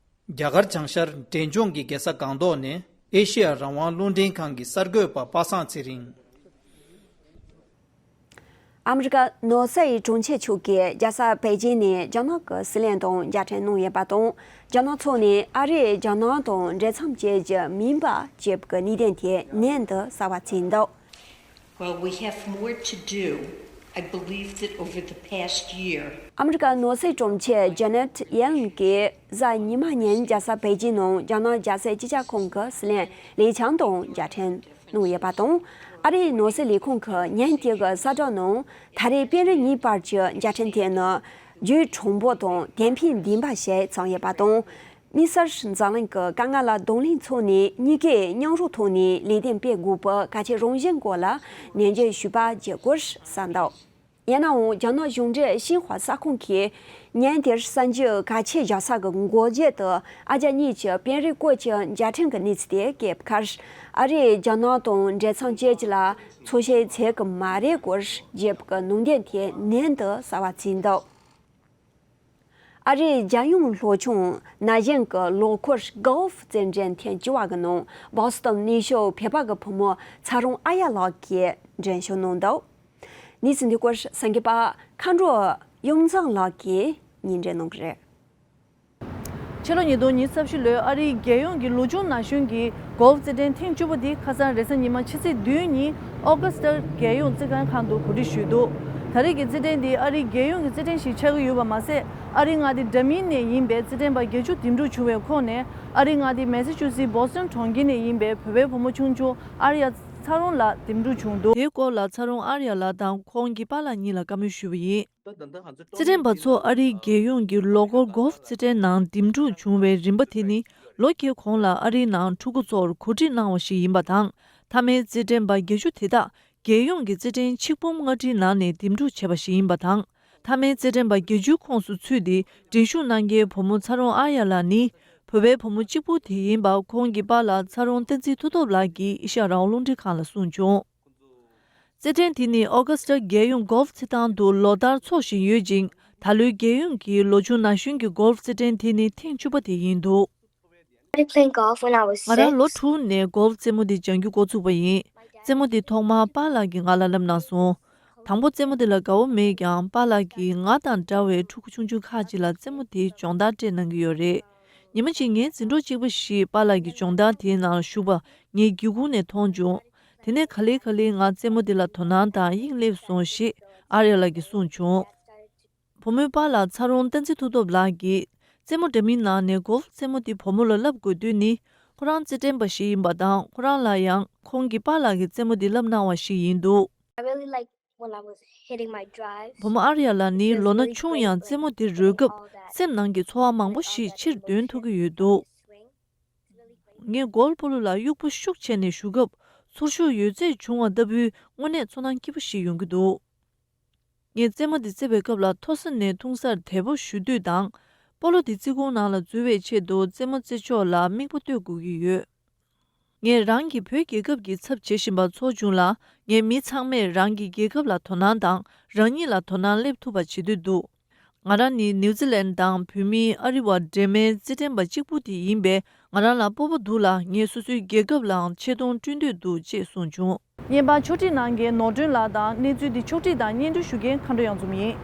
རྒྱ་གར་བྱང་ཤར་འབྲས་ལྗོངས་ཀྱི་རྒྱལ་ས་སྒང་ཏོག་ནས་ཨེ་ཤེ་ཡ་རང་དབང་རླུང་འཕྲིན་ཁང་གི་གསར་འགོད་པ་པ་སངས་ཚེ་རིང་། ཨ་མི་རི་ཀ་ནོར་སྲིད་དྲུང་ཆེ་མཆོག་གིས་རྒྱལ་ས་པེ་ཅིན་ནས་རྒྱ་ནག་གི་སྲིད་བློན་དང་མཇལ་འཕྲད་གནང་ཡོད་པ་དང་། རྒྱ་ནག་ཕྱོགས་ནས་ཨ་རིས་རྒྱ་ནག་དང་འབྲེལ་མཚམས་བཅད་རྒྱུ་མིན་པ་ཞེས་པའི་གནས་དོན་དེ་ནན་དུ་གསལ་བ་བྱས་འདུག Well, we have more to do. I believe that over the past year, ཨ་མི་རི་ཀ་ནོར་སྲིད་དྲུང་ཆེ་ཇེ་ནེད་ཡེ་ལན་གྱིས་གཟའ་ཉི་མ་ཉིན་རྒྱལ་ས་པེ་ཅིན་ནང་རྒྱ་ནག་རྒྱལ་སྲིད་སྤྱི་ཁྱབ་ཁང་གི་སྲིད་བློན་ལི་ཆང་དང་མཇལ་འཕྲད་གནང་ཡོད་པ་དང་། ཨ་རིའི་ནོར་སྲིད་ལས་ཁུངས་ཀྱི་ཉིན་དེ་གི་གསལ་བསྒྲགས་ནང་ད་རེས་པེ་རི་གཉིས་བར་གྱི་མཇལ་འཕྲད་དེ་ནི་རྒྱུས་དྲང་པོ་དང་དོན་ཕན་ལྡན་པ་ཞིག་བྱུང་ཡོད་པ་དང་། དམིགས་བསལ་འཛམ་གླིང་གི་དཀའ་ངལ་ལ་གདོང་ལེན་ཚོགས་ནས་གཉིས་ཀས་མཉམ་རུབ་ཐོག་ནས་ལས་དོན་སྤེལ་དགོས་པའི་གལ་ཆེ་རང་བཞིན་སྐོར་ལ་ནན་བརྗོད་ཞུས་པ་བརྗོད་དགོས་གསུངས་འདུག་ཡིན་ནའང་རྒྱ་ནག་གཞུང་འབྲེལ་ཤིན་ཧྭ་གསར་ཁང་གིས་ཉིན་དེར་གསར་འགྱུར་གལ་ཆེ་བཞག་ས་གི་འགོ་བརྗོད་དུ་ཨ་རྒྱ་གཉིས་ཀྱི་པེ་རི་སྐོར་གྱི་མཇལ་འཕྲད་ཀྱི་གནས་ཚུལ་དེ་བཀོད་པའི་ཁར། ཨ་རིས་རྒྱ་ནག་དང་འབྲེལ་མཚམས་བཅད་རྒྱུ་ལ་ཚོར་ཤེས་བྱེད་ཀྱི་མ་རེད་སྐོར་བརྗོད་པའི་གནད་དོན་དེ་ནན་དུ་གསལ་བ་བྱས་འདུག་ཨ་རིའི་རྒྱལ་ཡོངས་སློབ་ཆུང་ན་གཞོན་གྱི་ལོ་འཁོར་གོལ་ཕ་རྩེད་འགྲན་ཐེངས་བཅུ་པ་གི་ནང་བོ་སི་ཊོན་ནུས་ཤུགས་བོད་པ་གི་བུ་མོ་ཚ་རོང་ཨར་ཡ་ལགས་ཀྱིས་མགྲིན་ཤོག་གནང་འདུག་གནས་ཚུལ་འདི་སྐོར་གསར་འགོད་པ་མཁའ་འགྲོ་གཡུ་མཚོ་ལགས་ཀྱིས་སྙན་སྒྲོན་གནང་གི་རེད། ཕྱི་ལོ་ཉིས་སྟོང་ཉི་ཤུ་རྩ་བཞི་ལོའི་ཨ་རིའི་རྒྱལ་ཡོངས་ཀྱི་ལོ་ཆུང་ན་གཞོན་གྱི་གོལ་ཕ་རྩེད་འགྲན་ཐེངས་བཅུ་པ་འདི་ཁ་སང་རེས་གཟའ་ཉི་མ་ཕྱི་ཚེས་བདུན་ཉིན་ཨོ་ཀ་སི་ཊར་རྒྱལ་ཡོངས་རྩེད་མཁན་ཁང་དུ་གོ་སྒྲིག་ཞུས་འདུག་ད་རེས་ཀྱི་རྩེད་འགྲན་འདི་ཨ་རིའི་རྒྱལ་ཡོངས་ཀྱི་རྩེད་འགྲན་ཞིག་ཆགས་ཀྱི་ཡོད་པ་མ་ཟད། ཨ་རིའི་མངའ་སྡེ་འདྲ་མིན་ནས་ཡིན་པའི་རྩེད་འགྲན་པ་བརྒྱད་ཅུ་འདེམས་སྒྲུག་བྱུང་བའི་ཁོངས་ནས་ཨ་རིའི་མངའ་སྡེ་མེ་སི་ཆུ་སི་སི་བོ་སི་ཊོན་གྲོང་ཁྱེར་ནས་ཡིན་པའི་བོད་པའི་བུ་མོ་ཆུང་ཆུང་ཨར་ཡ་ཚ་རོང་ལགས་འདེམས་སྒྲུག་བྱུང་འདུག་དེའི་སྐོར་ལ་ཚ་རོང་ཨར་ཡ་ལགས་དང་ཁོང་གི་པཱ་ལགས་གཉིས་ལ་བཀའ་མོལ་ཞུས་པ་ཡིན། རྩེད་འགྲན་པ་ཚོ་ཨ་རིའི་རྒྱལ་ཡོངས་ཀྱི་ལོ་འཁོར་གོལ་ཕ་རྩེད་འགྲན་ནང་འདེམས་སྒྲུག་བྱུང་བའི་རིམ་པ་དེ་ནི་ལོ་འཁོར་གོང་ལ་ཨ་རིའི་ནང་ཕྲུ་གུ་ཚོར་གོ་སྒྲིག་གནང་བ་ཞིག་ཡིན་པ་དང་། མཐའ་མའི་རྩེད་འགྲན་པ་བརྒྱད་ཅུ་དེ་དག་རྒྱལ་ཡོངས་ཀྱི་རྩེད་འགྲན་ཆིག་འབུམ་ལྔ་ཁྲིའི་ནང་ནས་འདེམས་སྒྲུག་བྱས་པ་ཞིག་ཡིན་པ་དང་། མཐའ་མའི་རྩེད་འགྲན་པ་བརྒྱད་ཅུའི་ཁོངས་སུ་ཚུད་དེ་འགྲན་ཞུགས་གནང་མཁན་བུ་མོ་ཚ་རོང་ཨར་ཡ་ལགས་ནི་བོད་པའི་བུ་མོ་གཅིག་པུ་དེ་ཡིན་པ་ཁོང་གི་པཱ་ལགས་ཚ་རོང་བསྟན་འཛིན་མཐུ་སྟོབས་ལགས་ཀྱིས་ཨེ་ཤ་ཡ་རང་དབང་རླུང་འཕྲིན་ཁང་ལ་གསུངས་བྱུང་། རྩེད་འགྲན་དེ་ནི་ཨོ་ཀ་སི་ཊར་རྒྱལ་ཡོངས་གོལ་ཕ་རྩེད་ཐང་དུ་ལོ་ལྟར་འཚོགས་བཞིན་ཡོད་ཅིང་། ད་ལོའི་རྒྱལ་ཡོངས་ཀྱི་ལོ་ཆུང་ན་གཞོན་གྱི་གོལ་ཕ་རྩེད་འགྲན་དེ་ནི་ཐེངས་བཅུ་པ་དེ་ཡིན་འདུག Started playing golf when I was ང་རང་ལོ six. དྲུག་ནས་གོལ་ཕ་རྩེད་མོ་དེ་སྦྱང་རྒྱུ་འགོ་ཚུགས་པ་ཡིན། རྩེད་མོ་དེ་ཐོག་མར་པཱ་ལགས་ཀྱིས་ང་ལ་བསླབས་གནང་སོང་། དང་པོ་རྩེད་མོ་དེ་ལ་དགའ་བོ་མེད་ཀྱང་པཱ་ལགས་ཀྱིས་ང་དང་འདྲ་བའི་ཕྲུ་གུ་ཆུང་ཆུང་ཁག་ཅིག་ལ་རྩེད་མོ་དེའི་སྦྱོང་བརྡར་སྤྲད་གནང་གི་ཡོད་རེད། ཉི་མ་གཅིག་ངའི་འཛིན་གྲོགས་གཅིག་པ་ཞིག་པཱ་ལགས་ཀྱི་སྦྱོང་བརྡར་དེའི་ནང་ཞུགས་པ་ངས་སྒེའུ་ཁུང་ནས་མཐོང་བྱུང་། དེ་ནས་ག་ལེ་ག་ལེ་ང་རྩེད་མོ་དེ་ལ་དོ་སྣང་དང་དབྱིངས་སླེབས་སོང་ཞེས་ཨར་ཡ་ལགས་ཀྱིས་གསུངས་བྱུང་། བུ་མོའི་པཱ་ལགས་ཚ་རོང་བསྟན་འཛིན་མཐུ་སྟོབས་ལགས་ཀྱིས་རྩེད་མོ་འདྲ་མིན་ནང་ནས་གོལ་ཕ་རྩེད་མོ་དེ་བུ་མོ་ལ་བསླབ་དགོས་དོན་ནི་ཁོ་རང་རྩེད་འགྲན་པ་ཞིག་ཡིན་པ་དང་ཁོ་རང་ལ་ཡང་ཁོང་གི་པཱ་ལགས་ཀྱིས་རྩེད་མོ་དེ་བསླབ་གནང་བ་ཞིག་ཡིན་འདུག I really like when I was hitting my drives. བུ་མོ་ཨར་ཡ་ལགས་ནི་ལོ་ན་ཆུང་ཡང་རྩེད་མོ་དེ་རོལ་སྐབས་སེམས་ནང་གི་ཚོར་བ་མང་པོ་ཞིག་ཕྱིར་འདོན་ཐུབ་ཀྱི་ཡོད་འདུག་ངས་གོལ་ཕ་ལུ་ལ་དབྱུག་པ་ཤུགས་ཆེ་ནས་གཞུ་སྐབས་ཚོར་ཤུགས་ཡོད་ཚད་བྱུང་བ་ལྟ་བུའི་དངོས་གནས་ཚོར་སྣང་སྐྱིད་པོ་ཞིག་ཡོང་གི་འདུག་ངས་རྩེད་མོ་འདི་རྩེ་བའི་སྐབས་ལ་མཐོ་ས་ནས་ཐུང་སར་དལ་པོ་གཞུ་དུས་དང་། སྤོ་ལོ་འདི་རྩེད་ཁུང་ནང་ལ་འཛུལ་བའི་ཆེད་དུ་རྩེད་མོ་རྩེ་ཕྱོགས་ལ་མིག་དཔེ་ལྟོས་དགོས་ཀྱི་ཡོད། ངས་རང་གི་བོད་རྒྱལ་ཁབ་ཀྱི་ཚབ་བྱེད་བཞིན་པ་ཚོར་བྱུང་ལ། ངས་མི་ཚང་མས་རང་གི་རྒྱལ་ཁབ་ལ་དོ་སྣང་དང་རང་ཉིད་ལ་དོ་སྣང་སླེབས་ཐུབ་པ་བྱེད་འདོད་འདུག་ང་རང་ནི་ནིའུ་ཛི་ལན་དང་བོད་མིའི་ཨ་རི་བ་འདྲེས་མའི་རྩེད་འགྲན་པ་གཅིག་པུ་དེ་ཡིན་པས་ང་རང་ལ་སྤོབས་པ་འདུག་ལ། ངས་སོ་སོའི་རྒྱལ་ཁབ་ལའང་ཆེ་མཐོང་བསྐྲུན་འདོད་འདུག་ཅེས་གསུངས་བྱུང་། བརྙན་པར་ཕྱོགས་སྒྲིག་གནང་མཁན་ནོར་སྒྲོན་ལགས་དང་གནས་ཚུལ་འདི་ཕྱོགས་སྒྲིག་དང་སྙན་སྒྲོན་ཞུ་མཁན་མཁའ་འགྲོ་གཡང་འཛོམས་ཡིན།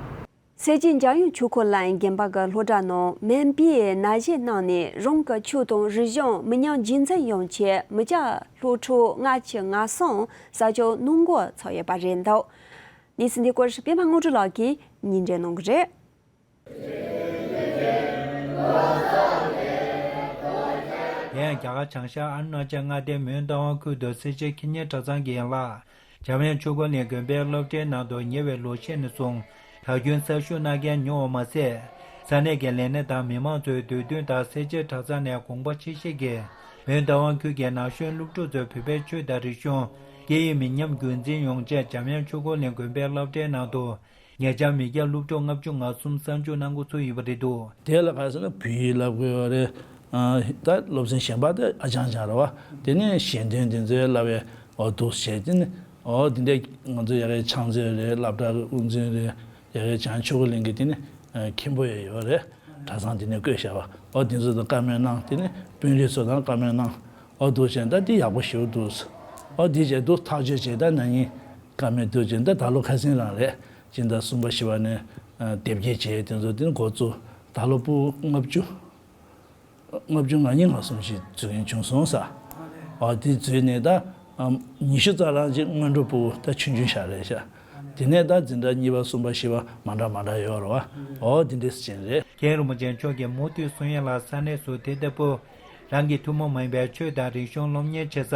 སེར་བྱེས་འཇམ་དབྱངས་ཆོས་འཁོར་གླིང་དགོན་པ་གི་སློབ་གྲྭ་ནང་སྨན་པས་ནད་གཞི་གནང་ནས་རང་གི་ཆོས་དང་རིག་གཞུང་མི་ཉམས་རྒྱུན་འཛིན་ཡོང་ཆེད་མི་སྐྱ་སློབ་ཕྲུག་ལྔ་བཅུ་ང་གསུམ་ས་ཆ་སྣུམ་འགོག་ཚོགས་ཡོད་པ་རེད་འདུག་གནས་ཚུལ་འདི་སྐོར་པད་མ་དངོས་གྲུབ་ལགས་ཀྱིས་སྙན་སྒྲོན་གནང་གི་རེད། དེ་ཡང་རྒྱ་གར་བྱང་ཤར་ཨ་རུ་ན་ཅལ་མངའ་སྡེའི་མོན་རྟ་དབང་ཁུལ་དུ་སེར་བྱེས་ཁེ་ཉེན་གྲྭ་ཚང་གི་ཡན་ལག་འཇམ་དབྱངས་ཆོས་འཁོར་གླིང་དགོན་པའི་སློབ་གྲྭའི་ནང་དུ་ཉེ་བའི་ལོ་ཤས་ནས་བཟུང་དར་རྒྱུན་གསར་ཞུགས་གནང་མཁན་ཉུང་བ་མ་ཟད། ས་གནས་ཀྱི་ལས་སྣེ་དང་མི་མང་ཚོའི་འདོད་འདུན་ལྟར་སེར་བྱེས་གྲྭ་ཚང་ནས་དགོངས་པ་ཆེ་བཞེས་ཀྱིས་མོན་རྟ་དབང་ཁུལ་གྱི་ན་གཞོན་སློབ་ཕྲུག་ཚོས་བོད་པའི་ཆོས་དང་རིག་གཞུང་སྐད་ཡིག་མི་ཉམས་རྒྱུན་འཛིན་ཡོང་ཆེད་འཇམ་དབྱངས་ཆོས་འཁོར་གླིང་དགོན་པའི་སློབ་གྲྭའི་ནང་དུ། ཉེ་ཆར་མི་སྐྱ་སློབ་ཕྲུག་ལྔ་བཅུ་ང་གསུམ་གསར་འཇུག་གནང་འགོ་ཚུགས་ཡོད་པ་རེད་འདུག་དེ་ལ་ག་རེ་ཟེར་ན་བོད་ཡིག་བསླབ་དགོས་པ་རེད། ཨ་ད་སློབ་ཚན་གཞན་པ་དེ་ཨ་ཅང་ཅང་རེད་བ། དེ་ནས་ཞལ་འདོན་དེ་ཚོའི་བསླབ་པའི་འོ་འདུག་བྱས་དེ་ནས་ ཨོ་དེ་འདྲས་ང་ཚོ་ཡ་གའི་ཕྱག་མཛོད་རེད། སློབ་གྲྭ་གི་དབུ་འཛིན་རེད། ཡ་གའི་བྱང་ཆུ་ཁ་གླིང་གི་དེ་ནི་མཁན་པོ་ཡང་ཡོད་རེད། གྲྭ་ཚང་དེ་ནས་བསྐོས་བཞག་པ། ཨོ་དེ་ཚོ་དང་བཀའ་མོལ་གནང་། དེ་ནི་དཔོན་རིགས་ཚོ་དང་བཀའ་མོལ་གནང་། ཨོ་འདུག་བྱས་ད་དེ་ཡག་པོ་ཞེ་པོ་འདུག་ཨོ་དེ་བྱས་འདུག་ཐག་གཅོད་བྱས། ད་ན་ནིང་བཀའ་མོལ་འདུག་བྱས་ད་ད་ལོ་ཁ་སང་རང་རེད། སྤྱི་ཟླ་གསུམ་པ་བཞི་པ་ནས་དེབ་སྐྱེལ་བྱས། དེ་ཚོ་དེ་ནི་འགོ་བཙུགས། ད་ལོ་ཕྲུ་གུ་ལྔ་བཅུ། ལྔ་བཅུ་ང་གཉིས་ང་གསུམ་ཞིག་འཛུལ་མཁན་བྱུང་སོང་ས། ཨ་དེ་འཛུལ་ནས་ད་ཨམ་ཉི་ཤུ་རྩ་གྲངས་ཅིག་སྔོན་འགྲོ་ཕྲུ་གུ་ད་ཆུང་ཆུང་ཞིག་རེད་ཤག་དེ་ནས་ད་འཛིན་གྲྭ་གཉིས་པ་གསུམ་པ་བཞི་པ་མ་འདྲ་མ་འདྲ་ཡོད་རེད་བ། ཨོ་དེ་འདྲས་ཅན་རེད། མཁན་རིན་པོ་ཆེ་མཆོག་གིས་མུ་མཐུད་གསུང་ཡ་ལ་ས་གནས་སུ་དེ་ལྟ་བུ་རང་གི་ཐུན་མོང་མ་ཡིན་པའི་ཆོས་དང་རིག་གཞུང་སློབ་གཉེར་བྱེད་ས་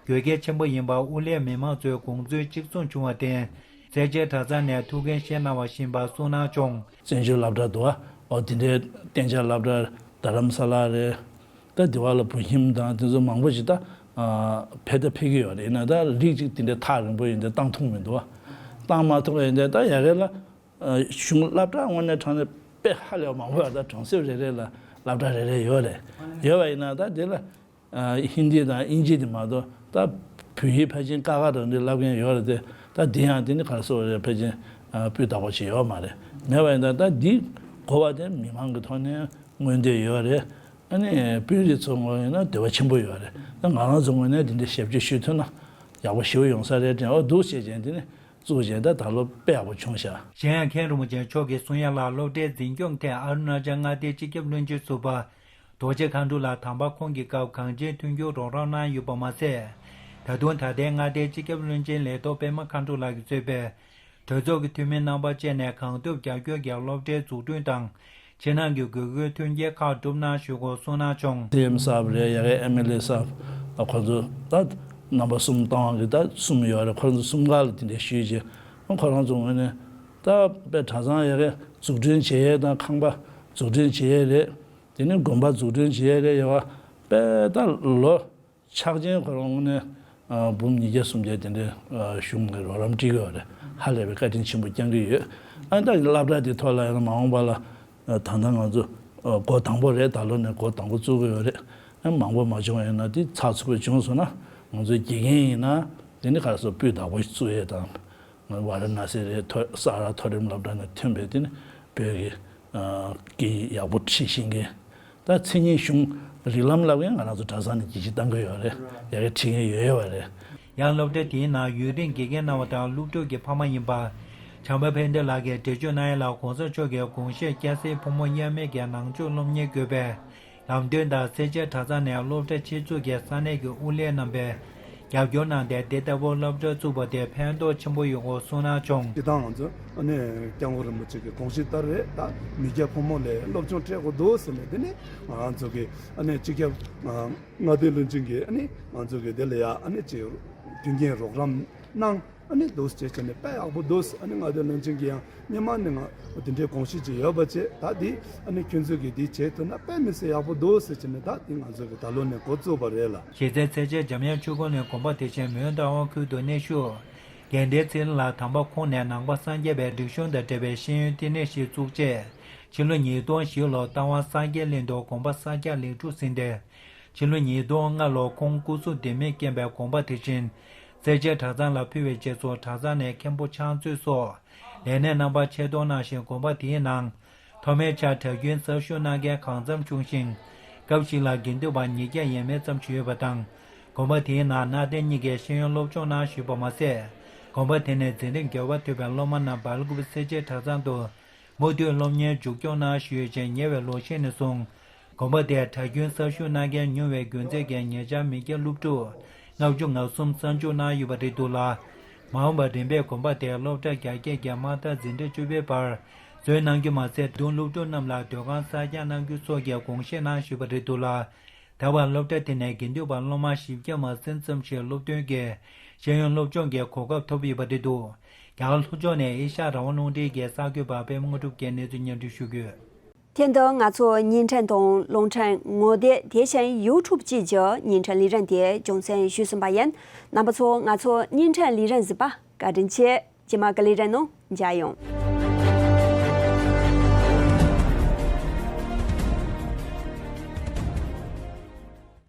དགོས་གལ་ཆེན་པོ་ཡིན་པ་དབུ་ལས་མི་མང་ཚོའི་དགོངས་ཚུལ་གཅིག་མཚུངས་བྱུང་བར་བརྟེན། སེར་བྱེས་གྲྭ་ཚང་ནས་ཐུགས་འགན་བཞེས་གནང་བ་བཞིན་པ་གསུངས་གནང་བྱུང་། བཙན་བྱོལ་སློབ་གྲྭ་འདུག་ཨ། ཨོ་དེ་འདྲའི་གཏན་འཇགས་སློབ་གྲྭ་རྡ་རམ་ས་ལ་རེད། ད་དེ་བ་ལ་བུ་ཧིམ་དང་དེ་ཚོ་མང་པོ་ཞིག་ད་ཨ་ཕེབས་ད་ཕེབས་ཀྱི་ཡོད་རེད། ཡིན་ན་ད་རིགས་གཅིག་དེ་འདྲའི་ཐག་རིང་པོ་ཡིན་དེ་བཏང་ཐུབ་མི་འདུག་ཨ། བཏང་མ་ཐུབ་པ་ཡིན་དེ་ད་ཡ་གི་ལ་ཨ་གཞུང་སློབ་གྲྭ་དངོས་གནས་དྲང་གནས་དཔེ་ཧ་ལས་པ་མང་པོ་ཡོད། ད་གྲོང་གསེབ་རེ་རེ་ལ་སློབ་གྲྭ་རེ་རེ་ཡོད་རེད། ཡོད་པ་ཡིན་ན་ད་དེ་ལ། ཨ་ཧིན་དི་དང་དབྱིན་ཇི་དེ་མ་གཏོགས་ད་བོད་ཡིག་ཕལ་ཆེར་ཀ་ཁ་རང་འདི་བསླབ་མཁན་ཡོད་རེད་དེ། ད་འདི་ཡང་དེ་ནི་ག་རེ་ཟེར་དགོས་རེད། ཕལ་ཆེར་ཨ་སྤུས་དག་པོ་ཞིག་ཡོད་མ་རེད། མེད་པ་ཡིན་ན་ད་འདི་དགོས་པ་དེ་མི་མང་གི་ཐོག་ནས་མངོན་འདོད་ཡོད་རེད། ཨ་ནི་དཔོན་རིགས་ཚོ་ངོས་ཡིན་ན་འདོད་པ་ཆེན་པོ་ཡོད་རེད། ད་ང་རང་ཚོ་ངོས་ནས་འདི་འདྲའི་ཞབས་ཕྱི་ཞུ་ཐུབ་ན་ཡག་པོ་ཞེ་པོ་ཡོང་ས་རེད་དྲན། འོ་འདུག་བྱས་ཀྱང་དེ་ནི་བཙུགས་བྱས་ད་ད་ལོ་དཔེ་ཡག་པོ་བྱུང་ཤག་གཞན་ཡང་མཁན་རིན་པོ་ཆེ་མཆོག་གིས་གསུང་ཡ་ལ་སློབ་གྲྭའི་འཛིན་སྐྱོང་ཐད་ཨ་རུ་ན་ཅལ་མངའ་སྡེའི་སྤྱི་ཁྱབ་བློན་ཆེན་ཟུར་པ་རྡོ་རྗེ་མཁའ་འགྲོ་ལགས་དམ་པ་ཁོང་གི་སྐབས་གངས་ཅན་མཐུན་འགྱུར་རོགས་རམ་གནང་ཡོད་པ་མ་ཟད། ད་དུང་ད་ལྟའི་མངའ་སྡེའི་སྤྱི་ཁྱབ་བློན་ཆེན་ལས་ཐོག་པད་མ་མཁའ་འགྲོ་ལགས་ཀྱིས་གཙོས་པའི་གྲོས་ཚོགས་ཀྱི་འཐུས་མི་རྣམ་པ་བཅས་ནས་གང་ཐུབ་རྒྱབ་སྐྱོར་གྱིས་སློབ་གྲྭའི་འཛུགས་སྐྲུན་དང་ཕྱི་ནང་གི་དགོས་མཁོའི་མཐུན་རྐྱེན་ཁག་བསྒྲུབ་གནང་ཞུ་སྐོར་གསུངས་གནང་བྱུང་། སི་ཨེམ་གསར་པ་རེད། ཡ་གའི་ཨེམ་ཨེལ་ཨེ་གསར་པ་ཁོ་ཚོ་ད་རྣམ་པ་གསུམ་བཏང་བ་གི་ད་གསུམ་ཡོད་རེད། ཁོ་ཚོ་གསུམ་ཀ་ལ་དེ་འདྲའི་ཞུས་རྗེས་ཁོ་རང་ཚོ་ངོས་ནས་ད་དཔེ་གྲྭ་ཚང་ཡ་གའི་འཛུགས་སྐྲུན་བྱེད་ཡས་དང་ཁང་པ་འཛུགས་སྐྲུན་བྱེད་ཡས་རེད། དེ་ནས་དགོན་པ་འཛུགས་སྐྲུན་བྱེད་ཡས་རེད། ཡ་ག་དཔེ་ད་ལོ། ཕྱག་ཆེན་ཁོ་རང་ནས་ཨ་འབུམ་ཉིས་བརྒྱ་སུམ་བརྒྱ་དེ་འདྲའི་ཨ་གཞུང་གི་རོགས་རམ་སྤྲད་ཀྱི་ཡོད་རེད། ཧ་ལས་པའི་བཀའ་དྲིན་ཆེན་པོ་བསྐྱང་གི་ཡོད། ཨ་ནི་ད་སློབ་གྲྭ་དེ་ཐོག་ལ་ཡང་མ་འོངས་པ་ལ་ཨ་ད་ལྟ་ང་ཚོ་ཨ་འགོ་དང་པོ་རེད། ད་ལོ་ནས་འགོ་དང་པོ་བཙུགས་ཀྱི་ཡོད་རེད། ཨ་མང་པོ་མ་བྱུང་བ་ཡིན་ན་དེ་ཚགས་ཚུད་པོ་བྱུང་སོང་ན་ང་ཚོའི་དགེ་རྒན་ཡིན་ན་དེ་ནི་ག་རེ་ཟེར་སྤུས་དག་པོ་བཙུགས་ཡས་དང་། ང་ཝཱ་ར་ཎ་སི་རེད། ཐོ་ས་ར་མཐོ་རིམ་སློབ་གྲྭ་ནས་ཐོན་པའི་དེ་ནི་བོད་ཀྱི་ཨ་སྐད་ཡིག་ཡག་པོ་ཁྲིད་ཤེས་མཁན། ད་མཚན་ཉིད་གཞུང་རིགས་ལམ་བསླབ་མཁན་ང་རང་ཚོ་གྲྭ་ཚང་ནས་ཀྱི་ཅིག་གཏང་གི་ཡོད་རེད། ཡ་གི་ཁྲིད་མཁན་ཡོད་ཡོད་པ་རེད། ཡང་སློབ་གྲྭ་དེའི་ནང་ཡུན་རིང་དགེ་རྒན་གནང་བ་དང་སློབ་ཕྲུག་གི་ཕ་མ་ཡིན་པ་བྱམས་པ་ཕན་བདེ་ལགས་ཀྱིས་འགྲེལ་བརྗོད་གནང་ཡ་ལ། གོང་ས་མཆོག་གི་དགོངས་བཞེད་སྐྱ་སེར་ཕོ་མོ་དབྱེར་མེད་ཀྱི་ནང་ཆོས་སློབ་གཉེར་དགོས་པའི་ལམ་སྟོན་དང་། སེར་བྱེས་གྲྭ་ཚང་ནས་སློབ་གྲྭ་ཆེད་འཛུགས་ཀྱི་ས་གནས་ཀྱི་དབུ་ལས་རྣམ་པས་རྒྱབ་སྐྱོར་གནང་སྟེ། དེ་ལྟ་བུ་སློབ་གྲྭ་བཙུགས་པ་དེ་ཕན་ཐོགས་ཆེན་པོ་ཡོད་སྐོར་གསུངས་གནང་བྱུང་། སྤྱིར་བཏང་ང་ཚོ་ཨ་ནི་སྐྱབས་མགོན་རིན་པོ་ཆེ་གི་དགོངས་གཞི་ལྟར་རེད། ད་མི་སྐྱ་ཕོ་མོ་ལ་སློབ་སྦྱོང་སྤྲད་དགོས་འདུག་ཟེར་ནས། དེ་ནས་ང་རང་ཚོ་གི་ཨ་ནི་སྤྱི་ཁྱབ་མངའ་སྡེ་བློན་ཆེན་གྱིས་ཨ་ནི་ང་ཚོ་གི་དེ་ལ་ཡ་ཨ་ནི་ཅིག་མཐུན་རྐྱེན་རོགས་རམ་གནང་། ཨ་ནི་འདུག་སེ་བྱས་ནས་དཔེ་ཡག་པོ་འདུག་ཨ་ནི་མངའ་སྡེ་བློན་ཆེན་གྱིས་ཡང་སྔོན་མ་ནས་ང་དེ་འདྲའི་དགོངས་གཞི་ཅིག་ཡོད་པ་བྱས། ད་འདི་ཨ་ནི་ཁྱོད་ཚོས་ཀྱིས་འདི་བྱེད་ཐུབ་ན་དཔེ་མི་སྲིད་ཡག་པོ་འདུག་ཟེར་བྱས་ནས། ད་འདི་ང་ཚོ་གི་ད་ལོ་ནས་འགོ་བཙུགས་པ་རེད་ལ། གཞི་རྩའི་ཚེས་བཅད་འཇམ་དབྱངས་ཆོས་ཁོ་ནས་དགོན་པ་དེ་བཞིན་མོན་རྟ་དབང་ཁུལ་དུ་གནས་བཞུགས། དགེ་ལྡན་ཚེ་རིང་ལགས་དམ་པ་ཁོང་ནས་ནང་པ་སངས་རྒྱས་པའི་རིག་གཞུང་དང་འབྲེལ་བའི་ཤེས་ཡོན་བསྟི་གནས་ཤིག་བཙུགས་རྗེས། ཕྱི་ལོ་ཉིས་སྟོང་བཞི་ལོར་རྟ་དབང་སངས་རྒྱས་གླིང་དུ་དགོན་པ་གསར་རྒྱག་ལེགས་གྲུབ་ཟིན་ཏེ། ཕྱི་ལོ་ཉིས་སྟོང་ལྔ་ལོར་ཁོང་སྐུ་གཟུགས་ལྡེ་མིག་རྐྱེན་པས་དགོན་པ་དེ་བཞིན་སེར་བྱེས་གྲྭ་ཚང་ལ་ཕུལ་བའི་རྗེས་སུ། གྲྭ་ཚང་ནས་མཁན་པོ་ཕྱག་མཛོད་སོགས་ལས་སྣེ་རྣམ་པ་ཆེད་གཏོང་གནང་ཞིང་། དགོན་པ་དེའི་ནང་ཐོག་མའི་ཆར་གྲྭ་རྒྱུན་གསར་ཞུགས་གནང་མཁན་གང་འཚམ་བྱུང་ཞིང་། སྐབས་ཤིག་ལ་དགེ་འདུན་པ་ཉིས་བརྒྱ་ཡས་མས་ཙམ་ཞིག་ཡོད་པ་དང་། དགོན་པ་དེའི་ནང་གནའ་དེང་གཉིས་ཀའི་ཤེས་ཡོན་སློབ་སྦྱོང་གནང་བཞིན་པ་མ་ཟད། དགོན་པ་དེ་ནས་འཛིན་རིམ་བརྒྱད་པ་ཐོབ་པའི་སློབ་མ་རྣམས་སྦེལ་ཀོབ་སེར་བྱེས་གྲྭ་ཚང་དུ་མུ་མཐུད་སློབ་གཉེར་མཇུག་སྐྱོང་གནང་བཞིན་ཡོད་ཅིང་། ཉེ་བའི་ལོ་ཤས་ནས་བཟུང་དགོན་པ་དེར་གྲྭ་རྒྱུན་གསར་ཞུགས་གནང་མཁན་ཉུང་བའི་རྒྱུ་མཚན་གྱིས་ཉེ་ཆར་མི་སྐྱ་སློབ་ཕྲུག་ལྔ་བཅུ་ང་གསུམ་གསར་འཇུག་གནང་ཡོད་པ་རེད་འདུག་ལ། མ་འོངས་པར་རིམ་པས་དགོན་པ་དེར་སློབ་གྲྭ་རྒྱ་སྐྱེད་ཀྱི་དམག་འཐབ་འཛིན་གྲྭ་བཅུ་པའི་བར་འཛུལ་གནང་རྒྱུ་མ་ཟད། དུང་སློབ་ཕྲུག་རྣམས་ལ་སྡོད་ཁང་གསར་རྒྱག་གནང་རྒྱུ་སོགས་ཀྱི་དགོངས་བཞེས་གནང་བཞིན་པ་རེད་འདུག་ལ། ད་བར་སློབ་གྲྭ་དེ་ནས་དགེ་འདུན་པ་སློབ་མ་བཞི་བརྒྱ་མ་ཟིན་ཙམ་ཞིག་སློབ་ཐོན་གྱིས་ཤེས་ཡོན་སློབ་སྦྱོང་གི་གོ་སྐབས་ཐོབ་ཡོད་པ་རེད་འདུག་རྒྱ་གར་ལྷོ་ཕྱོགས་ནས་ཨེ་ཤ་ཡ་རང་དབང་རླུང་འཕྲིན་གྱི་གསར་འགོད་པ་པད་མ་དངོས་གྲུབ་ཀྱིས་གནས་ཚུལ་སྙན་སྒྲོན་ཞུ་གི་ཡོད། དེ་དང་ང་ཚོ་བརྙན་འཕྲིན་དང་རླུང་འཕྲིན་ངོ་དེབ། དེ་བཞིན་ཡུ་ཊུབ་བཅས་ཀྱི་བརྙན་འཕྲིན་ལས་རིམ་དེ་རྒྱང་སྲིང་ཞུས་ཟིན་པ་ཡིན། རྣམ་པ་ཚོ་ང་ཚོ་བརྙན་འཕྲིན་ལས་རིམ་གཟིགས་པར་བཀའ་དྲིན་ཆེ། རྗེས་མ་གི་ལས་རིམ་ནང་མཇལ་ཡོང་།